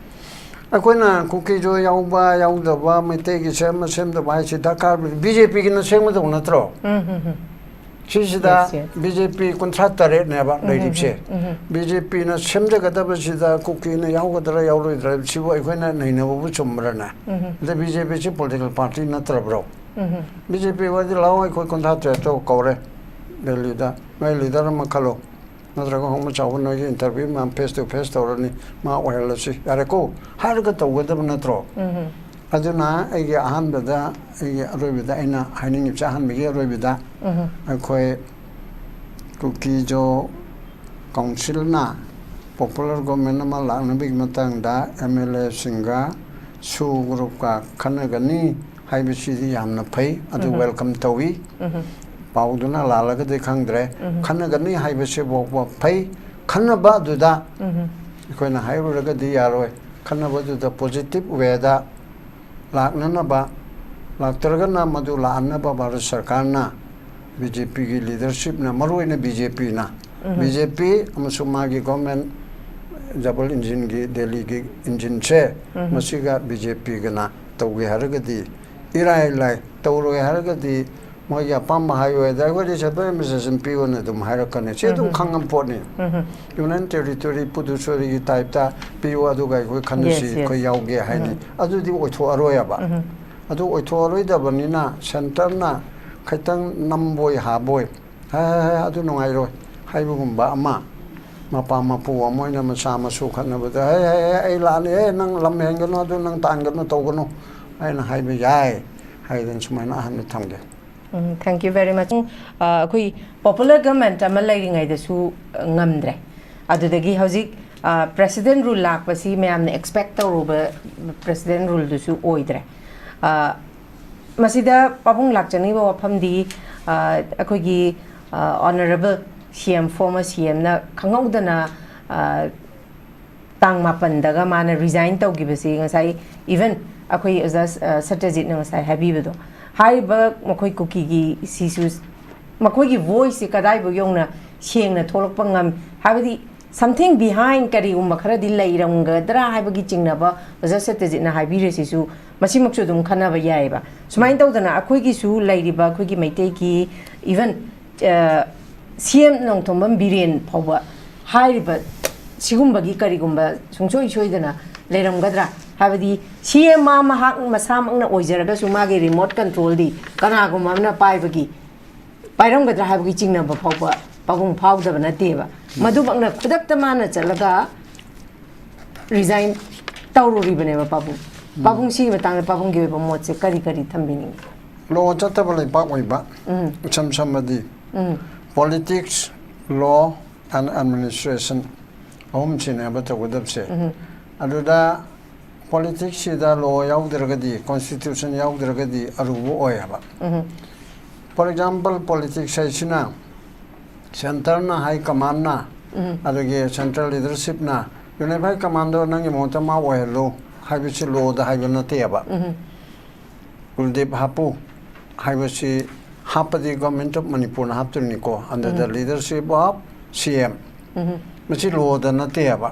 ꯑꯩꯈꯣꯏꯅ ꯀꯨꯀꯤꯁꯨ ꯌꯥꯎꯕ ꯌꯥꯎꯗꯕ, ꯃꯩꯇꯩꯒꯤ ꯁꯦꯝꯕ ꯁꯦꯝꯗꯕ ꯍꯥꯏꯁꯤ ꯗꯔꯀꯥꯔ, ꯕꯤ ꯖꯦ ꯄꯤꯒꯤꯅ ꯁꯦꯝꯒꯗꯧ ꯅꯠꯇ꯭ꯔꯣ? ꯁꯤꯁꯤꯗ ꯕꯤ ꯖꯦ ꯄꯤ ꯀꯨꯟꯊ꯭ꯔꯥ ꯇꯔꯦꯠꯅꯦꯕ ꯂꯩꯔꯤꯕꯁꯦ꯫ ꯕꯤ ꯖꯦ ꯄꯤꯅ ꯁꯦꯝꯖꯒꯗꯕꯁꯤꯗ ꯀꯨꯀꯤꯅ ꯌꯥꯎꯒꯗ꯭ꯔꯥ ꯌꯥꯎꯔꯣꯏꯗ꯭ꯔꯥ, ꯁꯤꯕꯨ ꯑꯩꯈꯣꯏꯅ ꯅꯩꯅꯕꯕꯨ ꯆꯨꯝꯕ꯭ꯔꯅꯦ? ꯑꯗ ꯕꯤ ꯖꯦ ꯄꯤꯁꯤ ꯄꯣꯂꯤꯇꯤꯀꯦꯜ ꯄꯥꯔꯇꯤ ꯅꯠꯇ꯭ꯔꯕ꯭ꯔꯣ? ꯕꯤ ꯖꯦ ꯄꯤ ꯑꯣꯏꯔꯗꯤ ꯂꯥꯛꯑꯣ, ꯑꯩꯈꯣꯏ ꯀꯨꯟꯊ꯭ꯔꯥ ꯇꯔꯦꯠꯇꯣ ꯀꯧꯔꯦ ꯗꯦꯜꯂꯤꯗ, ꯅꯣꯏ ꯂꯤꯗꯔ ꯑꯃ ꯈꯜꯂꯣ, ꯅꯠꯇ꯭ꯔꯒ ꯍꯣꯡꯕ ꯆꯥꯎꯕ ꯅꯣꯏꯒꯤ ꯏꯟꯇꯔꯚ꯭ꯌꯨ ꯃꯌꯥꯝ ꯐꯦꯁ ꯇꯨ ꯐꯦꯁ ꯇꯧꯔꯅꯤ, ꯃꯥ ꯑꯣꯏꯍꯜꯂꯁꯤ ꯌꯥꯔꯦꯀꯣ ꯍꯥꯏꯔꯒ ꯇꯧꯒꯗꯕ ꯅꯠꯇ꯭ꯔꯣ? ꯑꯗꯨꯅ ꯑꯩꯒꯤ ꯑꯍꯥꯟꯕꯗ, ꯑꯩꯒꯤ ꯑꯔꯣꯏꯕꯗ ꯑꯩꯅ ꯍꯥꯏꯅꯤꯡꯉꯤꯕꯁꯦ, ꯑꯍꯥꯟꯕꯒꯤ ꯑꯔꯣꯏꯕꯗ ꯑꯩꯈꯣꯏ ꯀꯨꯀꯤꯖꯣ ꯀꯥꯎꯟꯁꯤꯜꯅ ꯄꯣꯄꯨꯂꯔ ꯒꯣꯔꯃꯦꯟ ꯑꯃ ꯂꯥꯛꯅꯕꯒꯤ ꯃꯇꯥꯡꯗ ꯑꯦꯝ ꯑꯦꯜ ꯑꯦꯁꯤꯡꯒ ꯁꯨ ꯒ꯭ꯔꯨꯞꯀ ꯈꯟꯅꯒꯅꯤ ꯍꯥꯏꯕꯁꯤꯗꯤ ꯌꯥꯝꯅ ꯐꯩ, ꯑꯗꯨ ꯋꯦꯜꯀꯝ ꯇꯧꯏ꯫ ꯄꯥꯎꯗꯨꯅ ꯂꯥꯜꯂꯒꯗꯤ ꯈꯪꯗ꯭ꯔꯦ꯫ ꯈꯟꯅꯒꯅꯤ ꯍꯥꯏꯕꯁꯤ ꯐꯥꯎꯕ ꯐꯩ꯫ ꯈꯟꯅꯕ ꯑꯗꯨꯗ ꯑꯩꯈꯣꯏꯅ ꯍꯥꯏꯔꯨꯔꯒꯗꯤ ꯌꯥꯔꯣꯏ꯫ ꯈꯟꯅꯕꯗꯨꯗ ꯄꯣꯖꯤꯇꯤꯚ ꯋꯦꯗ ꯂꯥꯛꯅꯅꯕ, ꯂꯥꯛꯇ꯭ꯔꯒꯅ ꯃꯗꯨ ꯂꯥꯛꯍꯟꯅꯕ ꯚꯥꯔꯠ ꯁꯔꯀꯥꯔꯅ, ꯕꯤ ꯖꯦ ꯄꯤꯒꯤ ꯂꯤꯗꯔꯁꯤꯞꯅ, ꯃꯔꯨꯑꯣꯏꯅ ꯕꯤ ꯖꯦ ꯄꯤꯅ, ꯕꯤ ꯖꯦ ꯄꯤ ꯑꯃꯁꯨꯡ ꯃꯥꯒꯤ ꯒꯣꯔꯃꯦꯟ ꯗꯕꯜ ꯏꯟꯖꯤꯟꯒꯤ ꯗꯦꯜꯂꯤꯒꯤ ꯏꯟꯖꯤꯟꯁꯦ, ꯃꯁꯤꯒ ꯕꯤ ꯖꯦ ꯄꯤꯒꯅ ꯇꯧꯒꯦ ꯍꯥꯏꯔꯒꯗꯤ ꯏꯔꯥꯏ ꯂꯥꯏ, ꯇꯧꯔꯣꯏ ꯍꯥꯏꯔꯒꯗꯤ ꯃꯣꯏꯒꯤ ꯑꯄꯥꯝꯕ ꯍꯥꯏꯋꯦꯗ ꯑꯩꯈꯣꯏꯗꯤ ꯁꯦꯟꯇ꯭ꯔꯦꯜ ꯑꯦꯗꯃꯤꯅꯤꯁꯇ꯭ꯔꯦꯁꯟ ꯄꯤꯌꯣꯅ ꯑꯗꯨꯝ ꯍꯥꯏꯔꯛꯀꯅꯤ꯫ ꯁꯤ ꯑꯗꯨꯝ ꯈꯪꯉꯕ ꯄꯣꯠꯅꯤ꯫ ꯌꯨꯅꯤꯌꯟ ꯇꯦꯔꯤꯇꯣꯔꯤ ꯄꯨꯗꯨꯆꯦꯔꯤꯒꯤ ꯇꯥꯏꯞꯇ ꯄꯤꯌꯨ, ꯑꯗꯨꯒ ꯑꯩꯈꯣꯏ ꯈꯟꯅꯁꯤ, ꯑꯩꯈꯣꯏ ꯌꯥꯎꯒꯦ ꯍꯥꯏꯅꯤ꯫ ꯑꯗꯨꯗꯤ ꯑꯣꯏꯊꯣꯛꯑꯔꯣꯏꯕ꯫ ꯑꯗꯨ ꯑꯣꯏꯊꯣꯛꯑꯔꯣꯏꯗꯕꯅꯤꯅ ꯁꯦꯟꯇꯔꯅ ꯈꯤꯇꯪ ꯅꯝꯕꯣꯏ ꯍꯥꯕꯣꯏ "ꯍꯦ, ꯍꯦ, ꯍꯦ, ꯑꯗꯨ ꯅꯨꯡꯉꯥꯏꯔꯣꯏ" ꯍꯥꯏꯕꯒꯨꯝꯕ ꯑꯃ, ꯃꯄꯥ ꯃꯄꯨ ꯑꯃ ꯑꯣꯏꯅ ꯃꯆꯥ ꯃꯁꯨ ꯈꯠꯅꯕꯗ, "ꯍꯦ, ꯍꯦ, ꯍꯦ, ꯑꯩ ꯂꯥꯛꯑꯅꯤ, ꯍꯦ, ꯅꯪ ꯂꯝ ꯍꯦꯟꯒꯅꯨ, ꯑꯗꯨ ꯅꯪ ꯇꯥꯟꯒꯅꯨ, ꯇꯧꯒꯅꯨ" ꯍꯥꯏꯅ ꯍꯥꯏꯕ ꯌꯥꯏ ꯍꯥꯏꯗꯅ ꯁꯨꯃꯥꯏꯅ ꯑꯍꯥꯟꯕ ꯊꯝꯒꯦ꯫ ꯎꯝ, thank you very much. ꯎꯝ, ꯑ, ꯑꯩꯈꯣꯏ popular government ꯑꯃ ꯂꯩꯔꯤꯉꯩꯗꯁꯨ, ꯑ, ꯉꯝꯗ꯭ꯔꯦ꯫ ꯑꯗꯨꯗꯒꯤ ꯍꯧꯖꯤꯛ, ꯑ, president rule ꯂꯥꯛꯄꯁꯤ ꯃꯌꯥꯝꯅ expect ꯇꯧꯔꯨꯕ president ruleꯗꯨꯁꯨ ꯑꯣꯏꯗ꯭ꯔꯦ꯫ ꯑ, ꯃꯁꯤꯗ ꯄꯥꯕꯨꯡ ꯂꯥꯛꯆꯅꯤꯡꯕ ꯋꯥꯐꯝꯗꯤ, ꯑ, ꯑꯩꯈꯣꯏꯒꯤ, ꯑ, honourable C M, former C Mꯅ ꯈꯪꯍꯧꯗꯅ, ꯑ, ꯇꯥꯡ ꯃꯥꯄꯟꯗꯒ ꯃꯥꯅ resign ꯇꯧꯈꯤꯕꯁꯤ ꯉꯁꯥꯏ even ꯑꯩꯈꯣꯏ ꯑꯣꯖꯥ, ꯑ, ꯁꯇ꯭ꯌꯖꯤꯠꯅ ꯉꯁꯥꯏ ꯍꯥꯏꯕꯤꯕꯗꯣ, ꯍꯥꯏꯔꯤꯕ ꯃꯈꯣꯏ ꯀꯨꯀꯤꯒꯤ ꯁꯤꯁꯨ ꯃꯈꯣꯏꯒꯤ voiceꯁꯤ ꯀꯗꯥꯏꯐꯥꯎ ꯌꯧꯅ ꯁꯦꯡꯅ ꯊꯣꯛꯂꯛꯄ ꯉꯝ, ꯍꯥꯏꯕꯗꯤ something behind ꯀꯔꯤꯒꯨꯝꯕ ꯈꯔꯗꯤ ꯂꯩꯔꯝꯒꯗ꯭ꯔꯥ ꯍꯥꯏꯕꯒꯤ ꯆꯤꯡꯅꯕ ꯑꯣꯖꯥ ꯁꯇ꯭ꯌꯖꯤꯠꯅ ꯍꯥꯏꯕꯤꯔꯤꯁꯤꯁꯨ ꯃꯁꯤꯃꯛꯁꯨ ꯑꯗꯨꯝ ꯈꯟꯅꯕ ꯌꯥꯏꯑꯕ꯫ ꯁꯨꯃꯥꯏꯅ ꯇꯧꯗꯅ ꯑꯩꯈꯣꯏꯒꯤꯁꯨ ꯂꯩꯔꯤꯕ ꯑꯩꯈꯣꯏꯒꯤ ꯃꯩꯇꯩꯒꯤ even, ꯑ, C M ꯅꯣꯡꯊꯣꯝꯕꯝ ꯕꯤꯔꯦꯟ ꯐꯥꯎꯕ ꯍꯥꯏꯔꯤꯕ ꯁꯤꯒꯨꯝꯕꯒꯤ ꯀꯔꯤꯒꯨꯝꯕ ꯁꯨꯡꯁꯣꯏ ꯁꯣꯏꯗꯅ ꯂꯩꯔꯝꯒꯗ꯭ꯔꯥ? ꯍꯥꯏꯕꯗꯤ C M ꯃꯥ ꯃꯍꯥꯛ ꯃꯁꯥꯃꯛꯅ ꯑꯣꯏꯖꯔꯒꯁꯨ ꯃꯥꯒꯤ remote controlꯗꯤ ꯀꯅꯥꯒꯨꯝꯕ ꯑꯃꯅ ꯄꯥꯏꯕꯒꯤ, ꯄꯥꯏꯔꯝꯒꯗ꯭ꯔꯥ ꯍꯥꯏꯕꯒꯤ ꯆꯤꯡꯅꯕ ꯐꯥꯎꯕ ꯄꯥꯕꯨꯡ ꯐꯥꯎꯗꯕ ꯅꯠꯇꯦꯕ꯫ ꯃꯗꯨꯃꯛꯅ ꯈꯨꯗꯛꯇ ꯃꯥꯅ ꯆꯠꯂꯒ resign ꯇꯧꯔꯨꯔꯤꯕꯅꯦꯕ ꯄꯥꯕꯨꯡ꯫ ꯄꯥꯕꯨꯡ, ꯁꯤꯒꯤ ꯃꯇꯥꯡꯗ ꯄꯥꯕꯨꯡꯒꯤ ꯑꯣꯏꯕ ꯃꯣꯠꯁꯦ ꯀꯔꯤ ꯀꯔꯤ ꯊꯝꯕꯤꯅꯤꯡꯉꯤ? Law ꯆꯠꯇꯕ ꯂꯩꯕꯥꯛ ꯑꯣꯏꯕ, ꯏꯁꯝ ꯁꯝꯃꯗꯤ politics, law and administration ꯑꯍꯨꯝꯁꯤꯅꯦꯕ ꯇꯧꯒꯗꯕꯁꯦ꯫ ꯑꯗꯨꯗ politicsꯁꯤꯗ law ꯌꯥꯎꯗ꯭ꯔꯒꯗꯤ, constitution ꯌꯥꯎꯗ꯭ꯔꯒꯗꯤ ꯑꯔꯨꯕ ꯑꯣꯏꯌꯦꯕ꯫ For example, politics ꯍꯥꯏꯁꯤꯅ centreꯅ, high commandꯅ, ꯑꯗꯒꯤ central leadershipꯅ unified commandꯗꯣ ꯅꯪꯒꯤ ꯃꯍꯨꯠꯇ ꯃꯥ ꯑꯣꯏꯍꯜꯂꯨ ꯍꯥꯏꯕꯁꯤ lawꯗ ꯍꯥꯏꯕ ꯅꯠꯇꯦꯕ꯫ ꯀꯨꯜꯗꯤꯞ ꯍꯥꯞꯄꯨ ꯍꯥꯏꯕꯁꯤ ꯍꯥꯞꯄꯗꯤ Government of Manipurꯅ ꯍꯥꯞꯇꯣꯏꯅꯤꯀꯣ, under the leadership of C M꯫ ꯃꯁꯤ lawꯗ ꯅꯠꯇꯦꯕ꯫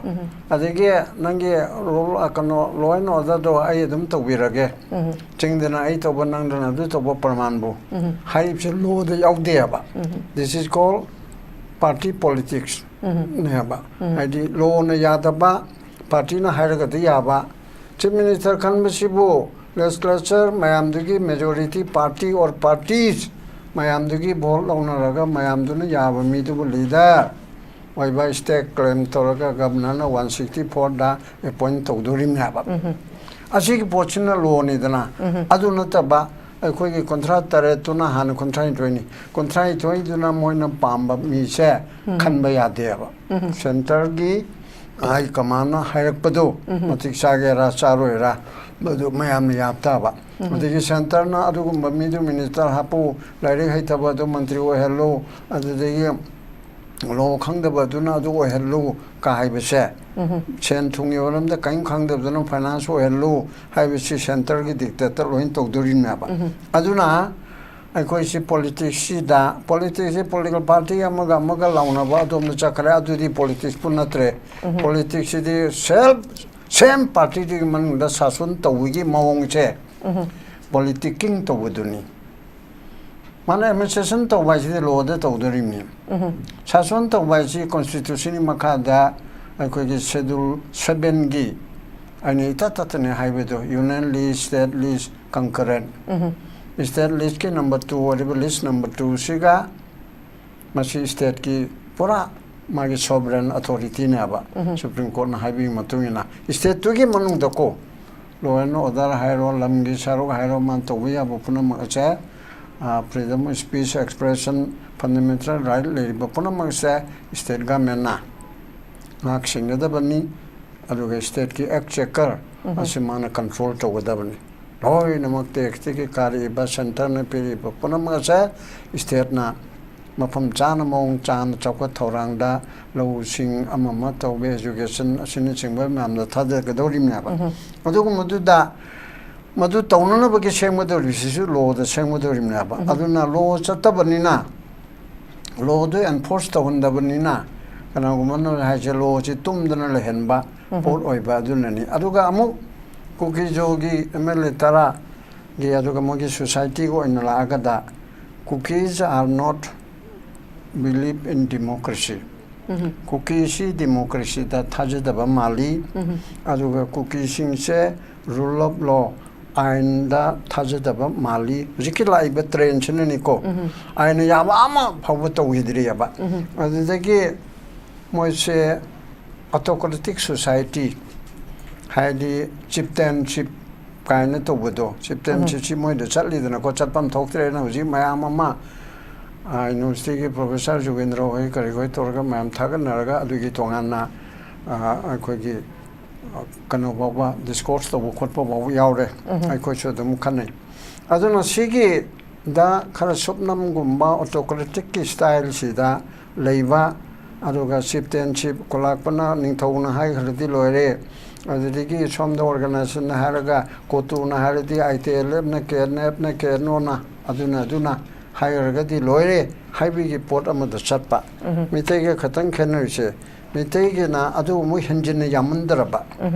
ꯑꯗꯒꯤ ꯅꯪꯒꯤ rule, ꯑ, ꯀꯩꯅꯣ, law and orderꯗꯣ ꯑꯩ ꯑꯗꯨꯝ ꯇꯧꯕꯤꯔꯒꯦ, ꯆꯤꯡꯗꯅ ꯑꯩ ꯇꯧꯕ, ꯅꯪꯗꯅ ꯑꯗꯨ ꯇꯧꯕ ꯄ꯭ꯔꯃꯥꯟꯕꯨ ꯍꯥꯏꯔꯤꯕꯁꯤ lawꯗ ꯌꯥꯎꯗꯦꯕ꯫ This is called party politicsꯅꯦꯕ꯫ ꯍꯥꯏꯗꯤ lawꯅ ꯌꯥꯗꯕ, partyꯅ ꯍꯥꯏꯔꯒꯗꯤ ꯌꯥꯕ꯫ Chief Minister ꯈꯟꯕꯁꯤꯕꯨ legislature ꯃꯌꯥꯝꯗꯨꯒꯤ majority party or parties ꯃꯌꯥꯝꯗꯨꯒꯤ ꯚꯣꯠ ꯂꯧꯅꯔꯒ ꯃꯌꯥꯝꯗꯨꯅ ꯌꯥꯕ ꯃꯤꯗꯨꯕꯨ ꯂꯤꯗꯔ ꯑꯣꯏꯕ ꯁ꯭ꯇꯦꯠ ꯀ꯭ꯂꯦꯝ ꯇꯧꯔꯒ ꯒꯕꯅꯔꯅ ꯋꯥꯟ ꯁꯤꯛꯁꯇꯤ ꯐꯣꯔꯗ ꯑꯦꯄꯣꯏꯟ ꯇꯧꯗꯣꯔꯤꯕꯅꯦꯕ꯫ ꯑꯁꯤꯒꯤ ꯄꯣꯠꯁꯤꯅ ꯂꯣꯅꯤꯗꯅ꯫ ꯑꯗꯨ ꯅꯠꯇꯕ ꯑꯩꯈꯣꯏꯒꯤ ꯀꯨꯟꯊ꯭ꯔꯥ ꯇꯔꯦꯠꯇꯨꯅ ꯍꯥꯟꯅ ꯀꯨꯟꯊ꯭ꯔꯥꯅꯤꯊꯣꯏꯅꯤ, ꯀꯨꯟꯊ꯭ꯔꯥꯅꯤꯊꯣꯏꯗꯨꯅ ꯃꯣꯏꯅ ꯄꯥꯝꯕ ꯃꯤꯁꯦ ꯈꯟꯕ ꯌꯥꯗꯦꯕ꯫ ꯁꯦꯟꯇꯔꯒꯤ ꯍꯥꯏ ꯀꯃꯥꯟꯅ ꯍꯥꯏꯔꯛꯄꯗꯣ ꯃꯇꯤꯛ ꯆꯥꯒꯦꯔꯥ ꯆꯥꯔꯣꯏꯔꯥ, ꯃꯗꯨ ꯃꯌꯥꯝꯅ ꯌꯥꯕ ꯇꯥꯕ꯫ ꯑꯗꯒꯤ ꯁꯦꯟꯇꯔꯅ ꯑꯗꯨꯒꯨꯝꯕ ꯃꯤꯗꯨ ꯃꯤꯅꯤꯁꯇꯔ ꯍꯥꯞꯄꯨ, ꯂꯥꯏꯔꯤꯛ ꯍꯩꯇꯕ ꯑꯗꯨ ꯃꯟꯇ꯭ꯔꯤ ꯑꯣꯏꯍꯜꯂꯨ, ꯑꯗꯨꯗꯒꯤ ꯂꯣ ꯈꯪꯗꯕ ꯑꯗꯨꯅ ꯑꯗꯨ ꯑꯣꯏꯍꯜꯂꯨ ꯀ ꯍꯥꯏꯕꯁꯦ, ꯁꯦꯟ ꯊꯨꯝꯒꯤ ꯃꯔꯝꯗ ꯀꯔꯤꯝ ꯈꯪꯗꯕꯗꯨꯅ ꯐꯥꯏꯅꯥꯟꯁ ꯑꯣꯏꯍꯜꯂꯨ ꯍꯥꯏꯕꯁꯤ ꯁꯦꯟꯇꯔꯒꯤ ꯗꯤꯛꯇꯦꯠꯇ ꯂꯣꯏꯅ ꯇꯧꯗꯣꯔꯤꯅꯦꯕ꯫ ꯑꯗꯨꯅ ꯑꯩꯈꯣꯏꯁꯤ ꯄꯣꯂꯤꯇꯤꯛꯁꯁꯤꯗ, ꯄꯣꯂꯤꯇꯤꯛꯁꯁꯤ ꯄꯣꯂꯤꯇꯤꯀꯦꯜ ꯄꯥꯔꯇꯤ ꯑꯃꯒ ꯑꯃꯒ ꯂꯥꯎꯅꯕ ꯑꯗꯣꯝꯗ ꯆꯠꯈ꯭ꯔꯦ, ꯑꯗꯨꯗꯤ ꯄꯣꯂꯤꯇꯤꯛꯁꯄꯨ ꯅꯠꯇ꯭ꯔꯦ꯫ ꯄꯣꯂꯤꯇꯤꯛꯁꯁꯤꯗꯤ ꯁꯦꯜꯐ, ꯁꯦꯝ ꯄꯥꯔꯇꯤꯗꯨꯒꯤ ꯃꯅꯨꯡꯗ ꯁꯥꯁꯟ ꯇꯧꯕꯒꯤ ꯃꯑꯣꯡꯁꯦ ꯄꯣꯂꯤꯇꯤꯀꯤꯡ ꯇꯧꯕꯗꯨꯅꯤ꯫ ꯃꯥꯅ ꯑꯦꯗꯃꯤꯅꯤꯁꯇ꯭ꯔꯦꯁꯟ ꯇꯧꯕ ꯍꯥꯏꯁꯤꯗꯤ ꯂꯣꯗ ꯇꯧꯗꯣꯔꯤꯕꯅꯤ꯫ ꯁꯥꯁꯟ ꯇꯧꯕ ꯍꯥꯏꯁꯤ ꯀꯣꯟꯁꯇꯤꯇ꯭ꯌꯨꯁꯟꯒꯤ ꯃꯈꯥꯗ ꯑꯩꯈꯣꯏꯒꯤ ꯁꯦꯗꯨꯜ ꯁꯚꯦꯟꯒꯤ ꯑꯩꯅ ꯏꯇꯠ ꯇꯠꯇꯅ ꯍꯥꯏꯕꯗꯣ, ꯌꯨꯅꯤꯌꯟ ꯂꯤꯁ, ꯁ꯭ꯇꯦꯠ ꯂꯤꯁ, ꯀꯟꯀꯔꯦꯟ꯫ ꯁ꯭ꯇꯦꯠ ꯂꯤꯁꯀꯤ ꯅꯝꯕꯔ ꯇꯨ ꯑꯣꯏꯔꯤꯕ ꯂꯤꯁ ꯅꯝꯕꯔ ꯇꯨꯁꯤꯒ ꯃꯁꯤ ꯁ꯭ꯇꯦꯠꯀꯤ ꯄꯨꯔꯥ ꯃꯥꯒꯤ ꯁꯣꯚꯔꯦꯟ ꯑꯊꯣꯔꯤꯇꯤꯅꯦꯕ꯫ ꯁꯨꯄ꯭ꯔꯤꯝ ꯀꯣꯔꯠꯅ ꯍꯥꯏꯕꯒꯤ ꯃꯇꯨꯡ ꯏꯟꯅ ꯁ꯭ꯇꯦꯠꯇꯨꯒꯤ ꯃꯅꯨꯡꯗꯀꯣ, ꯂꯣ ꯑꯦꯟ ꯑꯣꯔꯗꯔ ꯍꯥꯏꯔꯣ, ꯂꯝꯒꯤ ꯁꯔꯨꯛ ꯍꯥꯏꯔꯣ, ꯃꯥꯅ ꯇꯧꯕ ꯌꯥꯕ ꯄꯨꯝꯅꯃꯛ ꯑꯁꯦ, freedom of speech, expression, fundamental right ꯂꯩꯔꯤꯕ ꯄꯨꯝꯅꯃꯛꯁꯦ ꯁ꯭ꯇꯦꯠ ꯒꯃꯦꯟꯅ ꯉꯥꯛ ꯁꯦꯟꯒꯗꯕꯅꯤ꯫ ꯑꯗꯨꯒ ꯁ꯭ꯇꯦꯠꯀꯤ ꯑꯦꯛꯆꯦꯀꯔ ꯑꯁꯤ ꯃꯥꯅ ꯀꯟꯇ꯭ꯔꯣꯜ ꯇꯧꯒꯗꯕꯅꯤ꯫ ꯂꯣꯏꯅꯃꯛ ꯇꯦꯛꯁꯇꯒꯤ ꯀꯥꯔꯛꯏꯕ, ꯁꯦꯟꯇꯔꯅ ꯄꯤꯔꯤꯕ ꯄꯨꯝꯅꯃꯛ ꯑꯁꯦ ꯁ꯭ꯇꯦꯠꯅ ꯃꯐꯝ ꯆꯥꯅ, ꯃꯑꯣꯡ ꯆꯥꯅ, ꯆꯥꯎꯈꯠ ꯊꯧꯔꯥꯡꯗ, ꯂꯧꯁꯤꯡ ꯑꯃ ꯑꯃ ꯇꯧꯕ, ꯑꯦꯖꯨꯀꯦꯁꯟ ꯑꯁꯤꯅꯆꯤꯡꯕ ꯃꯌꯥꯝꯗ ꯊꯥꯗꯒꯗꯧꯔꯤꯕꯅꯦꯕ꯫ ꯑꯗꯨꯒꯨꯝꯕꯗꯨꯗ ꯃꯗꯨ ꯇꯧꯅꯅꯕꯒꯤ ꯁꯦꯝꯒꯗꯧꯔꯤꯕꯁꯤꯁꯨ ꯂꯣꯗ ꯁꯦꯝꯒꯗꯧꯔꯤꯕꯅꯦꯕ꯫ ꯑꯗꯨꯅ ꯂꯣ ꯆꯠꯇꯕꯅꯤꯅ, ꯂꯣꯗꯨ ꯑꯦꯟꯐꯣꯔꯁ ꯇꯧꯍꯟꯗꯕꯅꯤꯅ, ꯀꯅꯥꯒꯨꯝꯕꯅ ꯍꯥꯏꯁꯦ ꯂꯣꯁꯤ ꯇꯨꯝꯗꯅ ꯂꯩꯍꯟꯕ ꯄꯣꯠ ꯑꯣꯏꯕ ꯑꯗꯨꯅꯅꯤ꯫ ꯑꯗꯨꯒ ꯑꯃꯨꯛ ꯀꯨꯀꯤꯖꯣꯒꯤ ꯑꯦꯝ ꯑꯦꯜ ꯑꯦ ꯇꯔꯥꯒꯤ, ꯑꯗꯨꯒ ꯃꯣꯏꯒꯤ ꯁꯣꯁꯥꯏꯇꯤꯒꯤ ꯑꯣꯏꯅ ꯂꯥꯛꯑꯒꯗ, Kukis are not believe in democracy꯫ ꯀꯨꯀꯤꯁꯤ ꯗꯦꯃꯣꯀ꯭ꯔꯦꯁꯤꯗ ꯊꯥꯖꯗꯕ ꯃꯥꯜꯂꯤ꯫ ꯑꯗꯨꯒ ꯀꯨꯀꯤꯁꯤꯡꯁꯦ rule of law, ꯑꯥꯏꯟꯗ ꯊꯥꯖꯗꯕ ꯃꯥꯜꯂꯤ꯫ ꯍꯧꯖꯤꯛꯀꯤ ꯂꯥꯛꯏꯕ ꯇ꯭ꯔꯦꯟꯁꯤꯅꯅꯤꯀꯣ, ꯑꯥꯏꯟꯅ ꯌꯥꯕ ꯑꯃ ꯐꯥꯎꯕ ꯇꯧꯈꯤꯗ꯭ꯔꯤꯑꯕ꯫ ꯑꯗꯨꯗꯒꯤ ꯃꯣꯏꯁꯦ autocratic society, ꯍꯥꯏꯗꯤ ꯆꯤꯞꯇꯦꯟꯁꯤꯞ ꯀꯥꯏꯅ ꯇꯧꯕꯗꯣ, ꯆꯤꯞꯇꯦꯟꯁꯤꯞꯁꯤ ꯃꯣꯏꯗ ꯆꯠꯂꯤꯗꯅꯀꯣ, ꯆꯠꯐꯝ ꯊꯣꯛꯇ꯭ꯔꯦꯅ ꯍꯧꯖꯤꯛ ꯃꯌꯥꯝ ꯑꯃ ꯌꯨꯅꯤꯚꯔꯁꯤꯇꯤꯒꯤ ꯄ꯭ꯔꯣꯐꯦꯁꯔ ꯖꯨꯒꯦꯟꯗ꯭ꯔ ꯍꯣꯏ ꯀꯔꯤ ꯍꯣꯏ ꯇꯧꯔꯒ ꯃꯌꯥꯝ ꯊꯥꯒꯠꯅꯔꯒ ꯑꯗꯨꯒꯤ ꯇꯣꯉꯥꯟꯅ ꯑꯩꯈꯣꯏꯒꯤ ꯀꯩꯅꯣ ꯐꯥꯎꯕ, ꯗꯤꯁꯀꯣꯔꯁ ꯇꯧꯕ ꯈꯣꯠꯄ ꯐꯥꯎꯕ ꯌꯥꯎꯔꯦ꯫ ꯑꯩꯈꯣꯏꯁꯨ ꯑꯗꯨꯝ ꯈꯟꯅꯩ꯫ ꯑꯗꯨꯅ ꯁꯤꯒꯤꯗ ꯈꯔ ꯁꯨꯞꯅꯝꯒꯨꯝꯕ autocraticꯀꯤ ꯁ꯭ꯇꯥꯏꯜꯁꯤꯗ ꯂꯩꯕ, ꯑꯗꯨꯒ ꯆꯤꯞꯇꯦꯟꯁꯤꯞ ꯈꯨꯂꯥꯛꯄꯅ ꯅꯤꯡꯊꯧꯅ ꯍꯥꯏꯈ꯭ꯔꯗꯤ ꯂꯣꯏꯔꯦ, ꯑꯗꯨꯗꯒꯤ ꯁꯣꯝꯗ ꯑꯣꯔꯒꯅꯥꯏꯖꯦꯁꯟꯅ ꯍꯥꯏꯔꯒ ꯀꯣꯇꯨꯅ ꯍꯥꯏꯔꯗꯤ ꯑꯥꯏ ꯇꯤ ꯑꯦꯜ ꯑꯦꯐꯅ, ꯀꯦ ꯑꯦꯟ ꯑꯦꯐꯅ, ꯀꯦ ꯑꯦꯟ ꯑꯣꯅ, ꯑꯗꯨꯅ ꯑꯗꯨꯅ ꯍꯥꯏꯈ꯭ꯔꯒꯗꯤ ꯂꯣꯏꯔꯦ ꯍꯥꯏꯕꯒꯤ ꯄꯣꯠ ꯑꯃꯗ ꯆꯠꯄ꯫ ꯃꯤꯇꯩꯒ ꯈꯇꯪ ꯈꯦꯠꯅꯔꯤꯁꯦ, ꯃꯤꯇꯩꯒꯤꯅ ꯑꯗꯨ ꯑꯃꯨꯛ ꯍꯦꯟꯖꯤꯟꯅ ꯌꯥꯝꯃꯟꯗ꯭ꯔꯕ꯫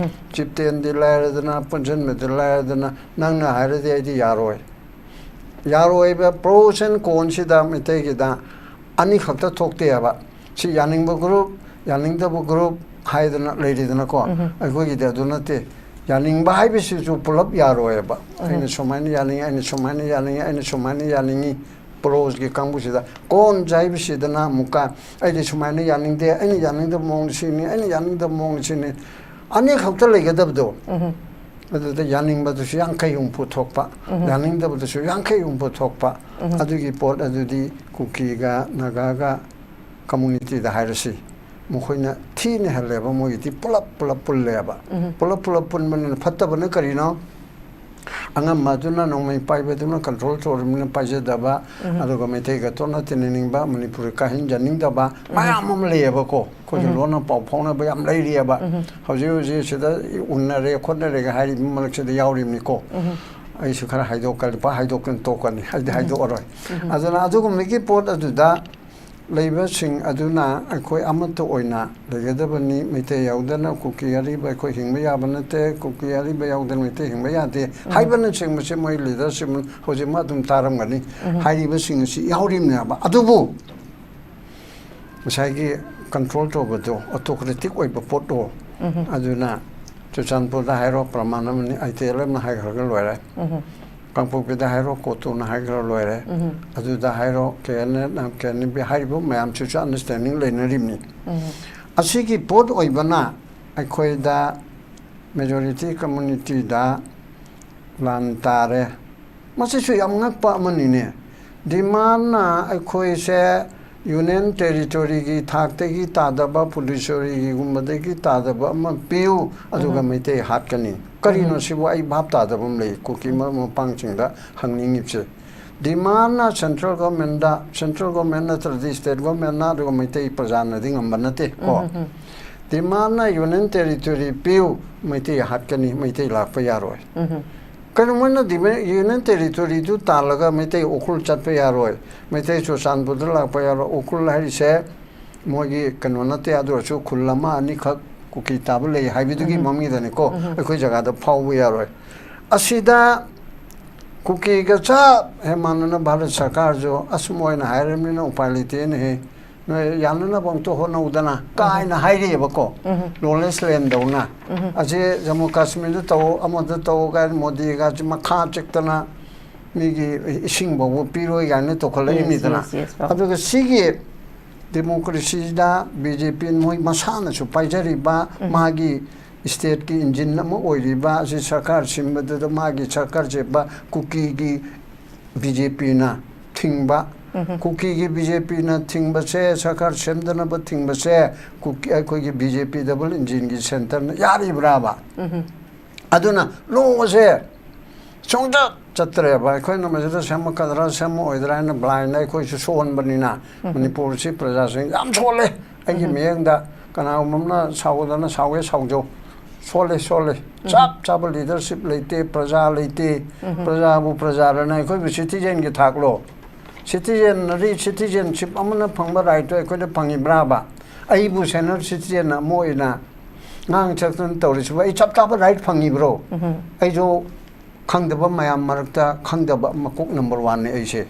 ꯆꯤꯞꯇꯦꯟꯗꯤ ꯂꯥꯏꯔꯗꯅ, ꯄꯨꯟꯁꯤꯟꯕꯗꯤ ꯂꯥꯏꯔꯗꯅ, ꯅꯪꯅ ꯍꯥꯏꯔꯗꯤ ꯑꯩꯗꯤ ꯌꯥꯔꯣꯏ꯫ ꯌꯥꯔꯣꯏꯕ pros and consꯁꯤꯗ ꯃꯤꯇꯩꯒꯤꯗ ꯑꯅꯤꯈꯛꯇ ꯊꯣꯛꯇꯦ ꯍꯥꯏꯕ꯫ ꯁꯤ ꯌꯥꯅꯤꯡꯕ group, ꯌꯥꯅꯤꯡꯗꯕ group ꯍꯥꯏꯗꯅ ꯂꯩꯔꯤꯗꯅꯀꯣ꯫ ꯑꯩꯈꯣꯏꯒꯤꯗꯤ ꯑꯗꯨ ꯅꯠꯇꯦ꯫ ꯌꯥꯅꯤꯡꯕ ꯍꯥꯏꯕꯁꯤꯁꯨ ꯄꯨꯂꯞ ꯌꯥꯔꯣꯏꯕ꯫ ꯑꯩꯅ ꯁꯨꯃꯥꯏꯅ ꯌꯥꯅꯤꯡꯉꯤ, ꯑꯩꯅ ꯁꯨꯃꯥꯏꯅ ꯌꯥꯅꯤꯡꯉꯤ, ꯑꯩꯅ ꯁꯨꯃꯥꯏꯅ ꯌꯥꯅꯤꯡꯉꯤ꯫ Prosꯀꯤ ꯀꯥꯡꯕꯨꯁꯤꯗ꯫ Cons ꯍꯥꯏꯕꯁꯤꯗꯅ ꯑꯃꯨꯛꯀ ꯑꯩꯗꯤ ꯁꯨꯃꯥꯏꯅ ꯌꯥꯅꯤꯡꯗꯦ, ꯑꯩꯅ ꯌꯥꯅꯤꯡꯗꯕ ꯃꯑꯣꯡꯗ ꯁꯤꯅꯤ, ꯑꯩꯅ ꯌꯥꯅꯤꯡꯗꯕ ꯃꯑꯣꯡꯗ ꯁꯤꯅꯤ꯫ ꯑꯅꯤꯈꯛꯇ ꯂꯩꯒꯗꯕꯗꯣ꯫ ꯑꯗꯨꯗ ꯌꯥꯅꯤꯡꯕꯗꯨꯁꯨ ꯌꯥꯡꯈꯩ ꯍꯨꯝꯐꯨ ꯊꯣꯛꯄ, ꯌꯥꯅꯤꯡꯗꯕꯗꯨꯁꯨ ꯌꯥꯡꯈꯩ ꯍꯨꯝꯐꯨ ꯊꯣꯛꯄ꯫ ꯑꯗꯨꯒꯤ ꯄꯣꯠ ꯑꯗꯨꯗꯤ ꯀꯨꯀꯤꯒ ꯅꯥꯒꯥꯒ communityꯗ ꯍꯥꯏꯔꯁꯤ, ꯃꯈꯣꯏꯅ ꯊꯤꯅ ꯍꯦꯜꯂꯦꯕ, ꯃꯣꯏꯒꯤꯗꯤ ꯄꯨꯂꯞ ꯄꯨꯂꯞ ꯄꯨꯜꯂꯦꯕ꯫ ꯄꯨꯂꯞ ꯄꯨꯂꯞ ꯄꯨꯟꯕꯅꯤꯅ ꯐꯠꯇꯕꯅ ꯀꯔꯤꯅꯣ? ꯑꯉꯝꯕ ꯑꯗꯨꯅ, ꯅꯣꯡꯃꯩ ꯄꯥꯏꯕꯗꯨꯅ control ꯇꯧꯔꯕꯅꯤꯅ ꯄꯥꯏꯖꯗꯕ, ꯑꯗꯨꯒ ꯃꯩꯇꯩꯒ ꯇꯣꯠꯅ ꯇꯤꯟꯅꯅꯤꯡꯕ, ꯃꯅꯤꯄꯨꯔ ꯀꯥꯍꯟꯖꯅꯤꯡꯗꯕ ꯃꯌꯥꯝ ꯑꯃ ꯂꯩꯌꯦꯕꯀꯣ꯫ ꯑꯩꯈꯣꯏꯒꯤ ꯂꯣꯟꯅ ꯄꯥꯎ ꯐꯥꯎꯅꯕ ꯌꯥꯝ ꯂꯩꯔꯤꯑꯕ꯫ ꯍꯧꯖꯤꯛ ꯍꯧꯖꯤꯛ ꯁꯤꯗ ꯎꯟꯅꯔꯦ ꯈꯣꯠꯅꯔꯦꯒ ꯍꯥꯏꯔꯤꯕ ꯃꯔꯛꯁꯤꯗ ꯌꯥꯎꯔꯤꯕꯅꯤꯀꯣ꯫ ꯑꯩꯁꯨ ꯈꯔ ꯍꯥꯏꯗꯣꯛꯀꯅꯤ, ꯄꯥꯛ ꯍꯥꯏꯗꯣꯛꯀꯅꯤ ꯇꯣꯛꯀꯅꯤ, ꯍꯥꯏꯗꯤ ꯍꯥꯏꯗꯣꯛꯑꯔꯣꯏ꯫ ꯑꯗꯨꯅ ꯑꯗꯨꯒꯨꯝꯕꯒꯤ ꯄꯣꯠ ꯑꯗꯨꯗ ꯂꯩꯕꯁꯤꯡ ꯑꯗꯨꯅ ꯑꯩꯈꯣꯏ ꯑꯃꯠꯇ ꯑꯣꯏꯅ ꯂꯩꯒꯗꯕꯅꯤ꯫ ꯃꯩꯇꯩ ꯌꯥꯎꯗꯅ ꯀꯨꯀꯤ ꯑꯔꯤꯕ ꯑꯩꯈꯣꯏ ꯍꯤꯡꯕ ꯌꯥꯕ ꯅꯠꯇꯦ, ꯀꯨꯀꯤ ꯑꯔꯤꯕ ꯌꯥꯎꯗꯅ ꯃꯩꯇꯩ ꯍꯤꯡꯕ ꯌꯥꯗꯦ ꯍꯥꯏꯕꯅꯆꯤꯡꯕꯁꯤ ꯃꯣꯏ leaderꯁꯤꯞ ꯍꯧꯖꯤꯛꯃꯛ ꯑꯗꯨꯝ ꯇꯥꯔꯝꯒꯅꯤ꯫ ꯍꯥꯏꯔꯤꯕꯁꯤꯡ ꯑꯁꯤ ꯌꯥꯎꯔꯤꯕꯅꯦꯕ꯫ ꯑꯗꯨꯕꯨ ꯉꯁꯥꯏꯒꯤ control ꯇꯧꯕꯗꯣ, autocratic ꯑꯣꯏꯕ ꯄꯣꯠꯇꯣ, ꯑꯗꯨꯅ ꯆꯨꯔꯆꯥꯟꯄꯨꯔꯗ ꯍꯥꯏꯔꯣ, ꯄ꯭ꯔꯃꯥꯟ ꯑꯃꯅꯤ, ꯑꯥꯏ ꯇꯤ ꯑꯦꯜ ꯑꯦꯝꯅ ꯍꯥꯏꯈ꯭ꯔꯒ ꯂꯣꯏꯔꯦ꯫ ꯀꯥꯡꯄꯣꯛꯄꯤꯗ ꯍꯥꯏꯔꯣ, ꯀꯣꯇꯨꯅ ꯍꯥꯏꯈ꯭ꯔ ꯂꯣꯏꯔꯦ꯫ ꯑꯗꯨꯗ ꯍꯥꯏꯔꯣ, K N A, K N B ꯍꯥꯏꯔꯤꯕ ꯃꯌꯥꯝꯁꯤꯁꯨ ꯑꯟꯗꯔꯁ꯭ꯇꯦꯟꯗꯤꯡ ꯂꯩꯅꯔꯤꯕꯅꯤ꯫ ꯑꯁꯤꯒꯤ ꯄꯣꯠ ꯑꯣꯏꯕꯅ ꯑꯩꯈꯣꯏꯗ, ꯃꯦꯖꯣꯔꯤꯇꯤ ꯀꯝꯃꯨꯅꯤꯇꯤꯗ ꯂꯥꯟ ꯇꯥꯔꯦ꯫ ꯃꯁꯤꯁꯨ ꯌꯥꯝ ꯉꯛꯄ ꯑꯃꯅꯤꯅꯦ꯫ ꯗꯤꯃꯥꯟꯅ ꯑꯩꯈꯣꯏꯁꯦ ꯌꯨꯅꯤꯌꯟ ꯇꯦꯔꯤꯇꯣꯔꯤꯒꯤ ꯊꯥꯛꯇꯒꯤ ꯇꯥꯗꯕ, ꯄꯨꯗꯨꯆꯦꯔꯤꯒꯨꯝꯕꯗꯒꯤ ꯇꯥꯗꯕ ꯑꯃ ꯄꯤꯌꯨ, ꯑꯗꯨꯒ ꯃꯩꯇꯩ ꯍꯥꯠꯀꯅꯤ꯫ ꯀꯔꯤꯅꯣ ꯁꯤꯕꯨ? ꯑꯩ ꯚꯥꯞ ꯇꯥꯗꯕ ꯑꯃ ꯂꯩ ꯀꯨꯀꯤ ꯃꯔꯨꯞ ꯃꯄꯥꯡꯁꯤꯡꯗ ꯍꯪꯅꯤꯡꯉꯤꯕꯁꯦ꯫ ꯗꯤꯃꯥꯟꯅ ꯁꯦꯟꯇ꯭ꯔꯦꯜ ꯒꯣꯔꯃꯦꯟꯗ, ꯁꯦꯟꯇ꯭ꯔꯦꯜ ꯒꯣꯔꯃꯦꯟ ꯅꯠꯇ꯭ꯔꯗꯤ ꯁ꯭ꯇꯦꯠ ꯒꯣꯔꯃꯦꯟꯅ, ꯑꯗꯨꯒ ꯃꯩꯇꯩ ꯄ꯭ꯔꯖꯥꯅꯗꯤ ꯉꯝꯕ ꯅꯠꯇꯦ ꯀꯣ꯫ ꯗꯤꯃꯥꯟꯅ ꯌꯨꯅꯤꯌꯟ ꯇꯦꯔꯤꯇꯣꯔꯤ ꯄꯤꯌꯨ, ꯃꯩꯇꯩ ꯍꯥꯠꯀꯅꯤ, ꯃꯩꯇꯩ ꯂꯥꯛꯄ ꯌꯥꯔꯣꯏ꯫ ꯀꯩꯅꯣ ꯃꯣꯏꯅ ꯗꯤꯃꯥꯟ, ꯌꯨꯅꯤꯌꯟ ꯇꯦꯔꯤꯇꯣꯔꯤꯗꯨ ꯇꯥꯜꯂꯒ ꯃꯩꯇꯩ ꯎꯈ꯭ꯔꯨꯜ ꯆꯠꯄ ꯌꯥꯔꯣꯏ, ꯃꯩꯇꯩ ꯆꯨꯔꯆꯥꯟꯄꯨꯔꯗ ꯂꯥꯛꯄ ꯌꯥꯔꯣꯏ꯫ ꯎꯈ꯭ꯔꯨꯜ ꯍꯥꯏꯔꯤꯁꯦ ꯃꯣꯏꯒꯤ ꯀꯩꯅꯣ ꯅꯠꯇꯦ, ꯑꯗꯨ ꯑꯣꯏꯔꯁꯨ ꯈꯨꯜ ꯑꯃ ꯑꯅꯤꯈꯛ ꯀꯨꯀꯤ ꯇꯥꯕ ꯂꯩ ꯍꯥꯏꯕꯗꯨꯒꯤ ꯃꯃꯤꯡꯗꯅꯤꯀꯣ꯫ ꯑꯩꯈꯣꯏ ꯖꯒꯥꯗ ꯐꯥꯎꯕ ꯌꯥꯔꯣꯏ꯫ ꯑꯁꯤꯗ ꯀꯨꯀꯤꯒ ꯆꯞ ꯍꯦꯛ ꯃꯥꯟꯅꯅ ꯚꯥꯔꯠ ꯁꯔꯀꯥꯔꯁꯨ ꯑꯁ ꯃꯣꯏꯅ ꯍꯥꯏꯔꯕꯅꯤꯅ ꯎꯄꯥꯏ ꯂꯩꯇꯦꯅꯦꯍꯦ, ꯅꯣꯏ ꯌꯥꯅꯅꯕ ꯑꯝꯇ ꯍꯣꯠꯅꯧꯗꯅ ꯀꯥꯏꯅ ꯍꯥꯏꯔꯤꯑꯕꯀꯣ꯫ ꯂꯣꯂꯦꯁ ꯂꯦꯟꯗꯧꯅ꯫ ꯑꯁꯤ ꯖꯃꯨ ꯀꯥꯁꯃꯤꯔꯗ ꯇꯧ, ꯑꯃꯗ ꯇꯧ ꯀꯥꯏꯅ ꯃꯣꯗꯤꯒꯁꯤ ꯃꯈꯥ ꯆꯤꯛꯇꯅ ꯃꯤꯒꯤ ꯏꯁꯤꯡ ꯐꯥꯎꯕ ꯄꯤꯔꯣꯏ ꯀꯥꯏꯅ ꯇꯧꯈꯠꯂꯛꯏꯅꯤꯗꯅ꯫ Yes, yes, yes, ꯑꯣ꯫ ꯑꯗꯨꯒ ꯁꯤꯒꯤ ꯗꯦꯃꯣꯀ꯭ꯔꯦꯁꯤꯗ ꯕꯤ ꯖꯦ ꯄꯤ ꯃꯣꯏ ꯃꯁꯥꯅꯁꯨ ꯄꯥꯏꯖꯔꯤꯕ ꯃꯥꯒꯤ ꯁ꯭ꯇꯦꯠꯀꯤ ꯏꯟꯖꯤꯟ ꯑꯃ ꯑꯣꯏꯔꯤꯕ ꯑꯁꯤ ꯁꯔꯀꯥꯔ ꯁꯤꯟꯕꯗꯨꯗ ꯃꯥꯒꯤ ꯁꯔꯀꯥꯔ ꯁꯦꯝꯕ ꯀꯨꯀꯤꯒꯤ ꯕꯤ ꯖꯦ ꯄꯤꯅ ꯊꯤꯡꯕ, ꯀꯨꯀꯤꯒꯤ ꯕꯤ ꯖꯦ ꯄꯤꯅ ꯊꯤꯡꯕꯁꯦ ꯁꯔꯀꯥꯔ ꯁꯦꯝꯗꯅꯕ ꯊꯤꯡꯕꯁꯦ ꯀꯨꯀꯤ, ꯑꯩꯈꯣꯏꯒꯤ ꯕꯤ ꯖꯦ ꯄꯤ ꯗꯕꯜ ꯏꯟꯖꯤꯟꯒꯤ ꯁꯦꯟꯇꯔꯅ ꯌꯥꯔꯤꯕ꯭ꯔꯥꯕ? ꯑꯗꯨꯅ ꯂꯣꯁꯦ ꯁꯨꯡꯆꯠ ꯆꯠꯇ꯭ꯔꯦꯕ꯫ ꯑꯩꯈꯣꯏꯅ ꯃꯁꯤꯗ ꯁꯦꯝꯃꯛꯀꯗ꯭ꯔꯥ ꯁꯦꯝꯃꯛꯑꯣꯏꯗ꯭ꯔꯥ ꯍꯥꯏꯅ ꯕ꯭ꯂꯥꯏꯟꯗ ꯑꯩꯈꯣꯏꯁꯨ ꯁꯣꯟꯕꯅꯤꯅ ꯃꯅꯤꯄꯨꯔꯁꯤ ꯄ꯭ꯔꯖꯥꯁꯤꯡ ꯌꯥꯝ ꯁꯣꯜꯂꯦ꯫ ꯑꯩꯒꯤ ꯃꯤꯠꯌꯦꯡꯗ ꯀꯅꯥꯒꯨꯝꯕ ꯑꯃꯅ ꯁꯥꯎꯒꯗꯅ ꯁꯥꯎꯒꯦ ꯁꯥꯎꯖꯧ꯫ ꯁꯣꯜꯂꯦ, ꯁꯣꯜꯂꯦ꯫ ꯆꯞ ꯆꯥꯕ ꯂꯤꯗꯔꯁꯤꯞ ꯂꯩꯇꯦ, ꯄ꯭ꯔꯖꯥ ꯂꯩꯇꯦ꯫ ꯄ꯭ꯔꯖꯥꯕꯨ ꯄ꯭ꯔꯖꯥꯔꯅ ꯑꯩꯈꯣꯏꯕꯨ ꯁꯤꯇꯤꯖꯦꯟꯒꯤ ꯊꯥꯛꯂꯣ? ꯁꯤꯇꯤꯖꯦꯟꯅꯔꯤ, ꯁꯤꯇꯤꯖꯦꯟꯁꯤꯞ ꯑꯃꯅ ꯐꯪꯕ ꯔꯥꯏꯠꯇꯣ ꯑꯩꯈꯣꯏꯗ ꯐꯪꯉꯤꯕ꯭ꯔꯥꯕ? ꯑꯩꯕꯨ ꯁꯦꯅꯤꯌꯔ ꯁꯤꯇꯤꯖꯦꯟ ꯑꯃ ꯑꯣꯏꯅ ꯉꯥꯡ ꯁꯛꯇꯅ ꯇꯧꯔꯤꯁꯤꯕꯨ ꯑꯩ ꯆꯞ ꯆꯥꯕ ꯔꯥꯏꯠ ꯐꯪꯉꯤꯕ꯭ꯔꯣ? ꯑꯩꯁꯨ ꯈꯪꯗꯕ ꯃꯌꯥꯝ ꯃꯔꯛꯇ ꯈꯪꯗꯕ ꯃꯀꯣꯛ ꯅꯝꯕꯔ ꯋꯥꯟꯅꯤ ꯑꯩꯁꯦ꯫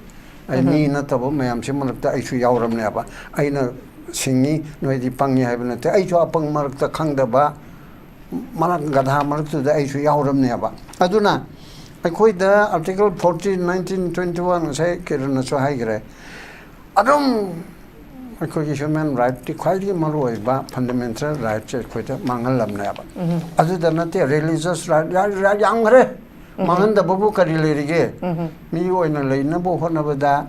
ꯑꯩ ꯃꯤ ꯅꯠꯇꯕ ꯃꯌꯥꯝꯁꯤ ꯃꯔꯛꯇ ꯑꯩꯁꯨ ꯌꯥꯎꯔꯝꯅꯦꯕ꯫ ꯑꯩꯅ ꯁꯤꯡꯉꯤ, ꯅꯣꯏꯗꯤ ꯄꯪꯉꯤ ꯍꯥꯏꯕ ꯅꯠꯇꯦ꯫ ꯑꯩꯁꯨ ꯑꯄꯪ ꯃꯔꯛꯇ ꯈꯪꯗꯕ ꯃꯔꯛ, ꯒꯙꯥ ꯃꯔꯛꯇꯨꯗ ꯑꯩꯁꯨ ꯌꯥꯎꯔꯝꯅꯦꯕ꯫ ꯑꯗꯨꯅ ꯑꯩꯈꯣꯏꯗ Article fourteen, nineteen twenty one, ꯉꯁꯥꯏ ꯀꯤꯔꯟꯅꯁꯨ ꯍꯥꯏꯈ꯭ꯔꯦ, ꯑꯗꯨꯝ ꯑꯩꯈꯣꯏꯒꯤ human rightꯇꯤ ꯈ꯭ꯋꯥꯏꯗꯒꯤ ꯃꯔꯨꯑꯣꯏꯕ fundamental rightꯁꯦ ꯑꯩꯈꯣꯏꯗ ꯃꯥꯡꯍꯜꯂꯝꯅꯦꯕ꯫ ꯑꯗꯨꯗ ꯅꯠꯇꯦ, religious right, right ꯌꯥꯝꯈ꯭ꯔꯦ꯫ ꯃꯥꯡꯍꯟꯗꯕꯕꯨ ꯀꯔꯤ ꯂꯩꯔꯤꯒꯦ? ꯃꯤ ꯑꯣꯏꯅ ꯂꯩꯅꯕ ꯍꯣꯠꯅꯕꯗ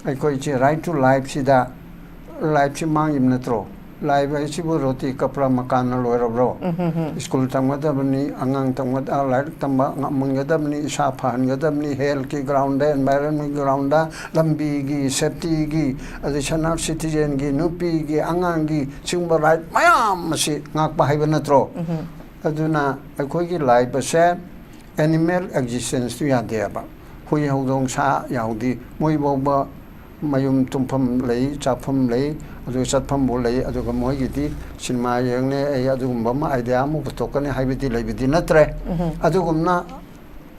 ꯑꯩꯈꯣꯏꯁꯦ right to lifeꯁꯤꯗ, lifeꯁꯤ ꯃꯥꯡꯉꯤꯕ ꯅꯠꯇ꯭ꯔꯣ? Life ꯍꯥꯏꯁꯤꯕꯨ ꯔꯣꯇꯤ ꯀꯄ꯭ꯔꯥ ꯃꯀꯥꯟꯅ ꯂꯣꯏꯔꯕ꯭ꯔꯣ? ꯁ꯭ꯀꯨꯜ ꯇꯝꯒꯗꯕꯅꯤ, ꯑꯉꯥꯡ ꯇꯝꯒꯗ-, ꯂꯥꯏꯔꯤꯛ ꯇꯝꯕ ꯉꯝꯍꯟꯒꯗꯕꯅꯤ, ꯏꯁꯥ ꯐꯍꯟꯒꯗꯕꯅꯤ, healthꯀꯤ groundꯗ, environment groundꯗ, ꯂꯝꯕꯤꯒꯤ, safetyꯒꯤ, ꯑꯗꯩ senior citizenꯒꯤ, ꯅꯨꯄꯤꯒꯤ, ꯑꯉꯥꯡꯒꯤ, ꯁꯤꯒꯨꯝꯕ right ꯃꯌꯥꯝ ꯑꯁꯤ ꯉꯥꯛꯄ ꯍꯥꯏꯕ ꯅꯠꯇ꯭ꯔꯣ? ꯑꯗꯨꯅ ꯑꯩꯈꯣꯏꯒꯤ life ꯑꯁꯦ animal existenceꯇꯨ ꯌꯥꯗꯦꯕ꯫ ꯍꯨꯏ, ꯍꯧꯗꯣꯡ, ꯁꯥ ꯌꯥꯎꯗꯤ, ꯃꯣꯏ ꯐꯥꯎꯕ ꯃꯌꯨꯝ ꯇꯨꯝꯐꯝ ꯂꯩ, ꯆꯥꯐꯝ ꯂꯩ, ꯑꯗꯨꯒ ꯆꯠꯐꯝꯕꯨ ꯂꯩ꯫ ꯑꯗꯨꯒ ꯃꯣꯏꯒꯤꯗꯤ ꯁꯤꯅꯦꯃꯥ ꯌꯦꯡꯅꯦ, ꯑꯩ ꯑꯗꯨꯒꯨꯝꯕ ꯑꯃ, idea ꯑꯃ ꯄꯨꯊꯣꯛꯀꯅꯤ ꯍꯥꯏꯕꯗꯤ ꯂꯩꯕꯗꯤ ꯅꯠꯇ꯭ꯔꯦ꯫ ꯑꯗꯨꯒꯨꯝꯅ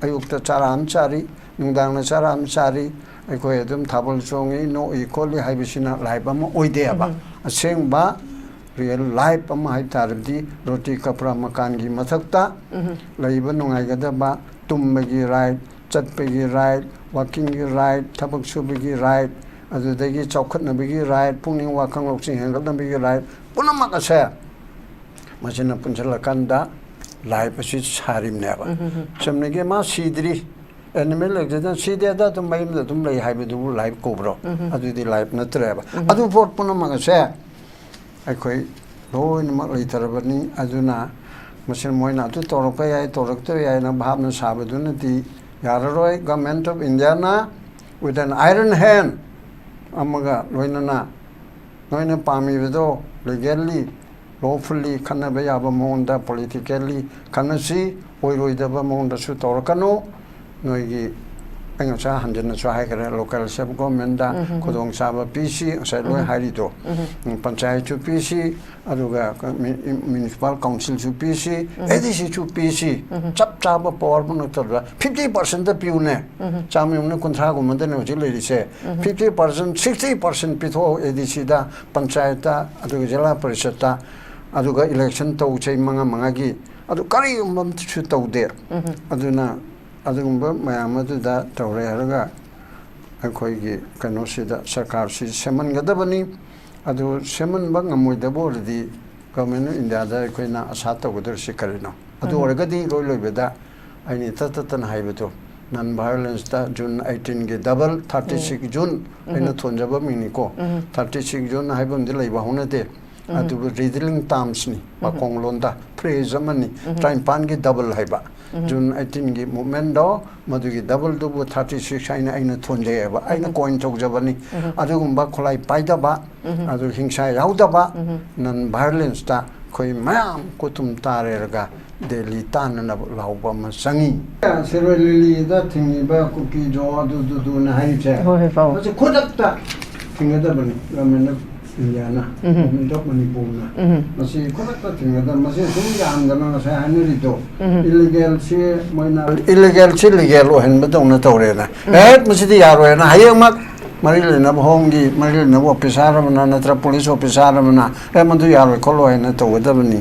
ꯑꯌꯨꯛꯇ ꯆꯥꯔꯥ ꯑꯃ ꯆꯥꯔꯤ, ꯅꯨꯡꯗꯥꯡꯗ ꯆꯥꯔꯥ ꯑꯃ ꯆꯥꯔꯤ, ꯑꯩꯈꯣꯏ ꯑꯗꯨꯝ ꯊꯥꯕꯜ ꯆꯣꯡꯉꯤ, ꯅꯣꯛꯏ ꯈꯣꯠꯂꯤ ꯍꯥꯏꯕꯁꯤꯅ life ꯑꯃ ꯑꯣꯏꯗꯦꯕ꯫ ꯑꯁꯦꯡꯕ real life ꯑꯃ ꯍꯥꯏ ꯇꯥꯔꯕꯗꯤ ꯔꯣꯇꯤ ꯀꯄ꯭ꯔꯥ ꯃꯀꯥꯟꯒꯤ ꯃꯊꯛꯇ ꯂꯩꯕ ꯅꯨꯡꯉꯥꯏꯒꯗꯕ, ꯇꯨꯝꯕꯒꯤ right, ꯆꯠꯄꯒꯤ right, walkingꯒꯤ right, ꯊꯕꯛ ꯁꯨꯕꯒꯤ right, ꯑꯗꯨꯗꯒꯤ ꯆꯥꯎꯈꯠꯅꯕꯒꯤ right, ꯄꯨꯛꯅꯤꯡ ꯋꯥꯈꯜ ꯂꯧꯁꯤꯡ ꯍꯦꯟꯒꯠꯅꯕꯒꯤ right, ꯄꯨꯝꯅꯃꯛ ꯑꯁꯦ ꯃꯁꯤꯅ ꯄꯨꯟꯁꯤꯜꯂꯀꯥꯟꯗ life ꯑꯁꯤ ꯁꯥꯔꯤꯕꯅꯦꯕ꯫ ꯆꯨꯝꯅꯒꯤ ꯃꯥ ꯁꯤꯗ꯭ꯔꯤ, animal accident, ꯁꯤꯗꯦꯗ, ꯑꯗꯨꯝ ꯃꯌꯨꯝꯗ ꯑꯗꯨꯝ ꯂꯩ ꯍꯥꯏꯕꯗꯨꯕꯨ life ꯀꯧꯕ꯭ꯔꯣ? ꯑꯗꯨꯗꯤ life ꯅꯠꯇ꯭ꯔꯦꯕ꯫ ꯑꯗꯨ ꯄꯣꯠ ꯄꯨꯝꯅꯃꯛ ꯑꯁꯦ ꯑꯩꯈꯣꯏ ꯂꯣꯏꯅꯃꯛ ꯂꯩꯇꯔꯕꯅꯤ꯫ ꯑꯗꯨꯅ ꯃꯁꯤ ꯃꯣꯏꯅ ꯑꯗꯨ ꯇꯧꯔꯛꯄ ꯌꯥꯏ, ꯇꯧꯔꯛꯇꯕ ꯌꯥꯏꯅ ꯚꯥꯞꯅ ꯁꯥꯕꯗꯨꯅꯗꯤ ꯌꯥꯔꯔꯣꯏ꯫ Government of Indiaꯅ with an iron hand ꯑꯃꯒ ꯂꯣꯏꯅꯅ ꯅꯣꯏꯅ ꯄꯥꯝꯃꯤꯕꯗꯣ legally, lawfully ꯈꯟꯅꯕ ꯌꯥꯕ ꯃꯑꯣꯡꯗ, politically ꯈꯟꯅꯁꯤ, ꯑꯣꯏꯔꯣꯏꯗꯕ ꯃꯑꯣꯡꯗꯁꯨ ꯇꯧꯔꯛꯀꯅꯨ꯫ ꯅꯣꯏꯒꯤ, ꯑꯩ ꯉꯁꯥꯏ ꯍꯟꯖꯤꯟꯅꯁꯨ ꯍꯥꯏꯈ꯭ꯔꯦ, local self governmentꯗ ꯈꯨꯗꯣꯡꯆꯥꯕ ꯄꯤꯁꯤ, ꯉꯁꯥꯏ ꯂꯣꯏ ꯍꯥꯏꯔꯤꯗꯣ꯫ ꯎꯝ, ꯄꯟꯆꯥꯌꯠꯁꯨ ꯄꯤꯁꯤ, ꯑꯗꯨꯒ ꯃꯤ-, municipal councilꯁꯨ ꯄꯤꯁꯤ, ADCꯁꯨ ꯄꯤꯁꯤ, ꯆꯞ ꯆꯥꯕ power ꯃꯅꯥꯛꯇꯗ fifty percentꯇ ꯄꯤꯌꯨꯅꯦ꯫ ꯆꯥꯝꯃ ꯌꯨꯝꯅ ꯀꯨꯟꯊ꯭ꯔꯥꯒꯨꯝꯕꯗꯅꯦ ꯍꯧꯖꯤꯛ ꯂꯩꯔꯤꯁꯦ꯫ Fifty percent, sixty percent ꯄꯤꯊꯣꯛꯑꯣ ADCꯗ, ꯄꯟꯆꯥꯌꯠꯇ, ꯑꯗꯨꯒ ꯖꯤꯂꯥ ꯄꯔꯤꯁꯠꯇ꯫ ꯑꯗꯨꯒ ꯏꯂꯦꯛꯁꯟ ꯇꯧ ꯆꯍꯤ ꯃꯉꯥ ꯃꯉꯥꯒꯤ, ꯑꯗꯨ ꯀꯔꯤꯒꯨꯝꯕ ꯑꯃꯁꯨ ꯇꯧꯗꯦ꯫ ꯑꯗꯨꯅ ꯑꯗꯨꯒꯨꯝꯕ ꯃꯌꯥꯝ ꯑꯗꯨꯗ ꯇꯧꯔꯦ ꯍꯥꯏꯔꯒ ꯑꯩꯈꯣꯏꯒꯤ ꯀꯩꯅꯣꯁꯤꯗ ꯁꯔꯀꯥꯔꯁꯤ ꯁꯦꯝꯍꯟꯒꯗꯕꯅꯤ꯫ ꯑꯗꯨ ꯁꯦꯝꯍꯟꯕ ꯉꯝꯃꯣꯏꯗꯕ ꯑꯣꯏꯔꯗꯤ Government of Indiaꯗ ꯑꯩꯈꯣꯏꯅ ꯑꯁꯥ ꯇꯧꯒꯗꯧꯔꯤꯁꯤ ꯀꯔꯤꯅꯣ? ꯑꯗꯨ ꯑꯣꯏꯔꯒꯗꯤ ꯏꯔꯣꯏ ꯂꯣꯏꯕꯗ ꯑꯩꯅ ꯏꯇꯠ ꯇꯠꯇꯅ ꯍꯥꯏꯕꯗꯣ, non violenceꯇ June eighteenꯒꯤ double, thirty six June ꯑꯩꯅ ꯊꯣꯟꯖꯕ ꯃꯤꯡꯅꯤꯀꯣ꯫ Thirty six June ꯍꯥꯏꯕ ꯑꯃꯗꯤ ꯂꯩꯕ ꯍꯧꯅꯗꯦ꯫ ꯑꯗꯨꯕꯨ riddling termsꯅꯤ, ꯃꯈꯣꯡꯂꯣꯟꯗ phrase ꯑꯃꯅꯤ, ꯇꯔꯥꯅꯤꯄꯥꯟꯒꯤ double ꯍꯥꯏꯕ꯫ June eighteenꯒꯤ movementꯗꯣ, ꯃꯗꯨꯒꯤ doubleꯗꯨꯕꯨ thirty six ꯍꯥꯏꯅ ꯑꯩꯅ ꯊꯣꯟꯖꯩꯑꯕ, ꯑꯩꯅ coin ꯇꯧꯖꯕꯅꯤ꯫ ꯑꯗꯨꯒꯨꯝꯕ ꯈꯨꯠꯂꯥꯏ ꯄꯥꯏꯗꯕ, ꯑꯗꯨ ꯍꯤꯡꯁꯥ ꯌꯥꯎꯗꯕ, non violenceꯇ ꯑꯩꯈꯣꯏ ꯃꯌꯥꯝ ꯀꯣꯇꯨꯝ ꯇꯥꯔꯦꯔꯒ ꯗꯦꯜꯂꯤ ꯇꯥꯟꯅꯅꯕ ꯂꯥꯎꯕ ꯑꯃ ꯆꯪꯉꯤ꯫ ꯁꯤꯔꯣꯏ ꯂꯤꯂꯤꯗ ꯊꯤꯡꯉꯤꯕ ꯀꯨꯀꯤ ꯖꯣ ꯑꯗꯨꯗꯨꯗꯨꯅ ꯍꯥꯏꯔꯤꯁꯦ, ꯍꯣꯏ, ꯍꯣꯏ, ꯄꯥꯎ꯫ ꯃꯁꯤ ꯈꯨꯗꯛꯇ ꯊꯤꯡꯒꯗꯕꯅꯤ꯫ Government of Indiaꯅ, Government of ꯃꯅꯤꯄꯨꯔꯅ꯫ ꯃꯁꯤ ꯈꯨꯗꯛꯇ ꯊꯤꯡꯒꯗꯕ꯫ ꯃꯁꯤ ꯑꯁꯨꯝ ꯌꯥꯝꯗꯅ ꯉꯁꯥꯏ ꯍꯥꯏꯅꯔꯤꯗꯣ, illegalꯁꯤ ꯃꯣꯏꯅ, illegalꯁꯤ legal ꯑꯣꯏꯍꯟꯕꯗꯧꯅ ꯇꯧꯔꯦꯅ꯫ ꯑꯦ, ꯃꯁꯤꯗꯤ ꯌꯥꯔꯣꯏꯅ ꯍꯌꯦꯡꯃꯛ ꯃꯔꯤ ꯂꯩꯅꯕ homeꯒꯤ ꯃꯔꯤ ꯂꯩꯅꯕ officer ꯑꯃꯅ ꯅꯠꯇ꯭ꯔ police officer ꯑꯃꯅ, "ꯑꯦ, ꯃꯗꯨ ꯌꯥꯔꯣꯏ ꯈꯣꯠꯂꯣꯏ" ꯍꯥꯏꯅ ꯇꯧꯒꯗꯕꯅꯤ꯫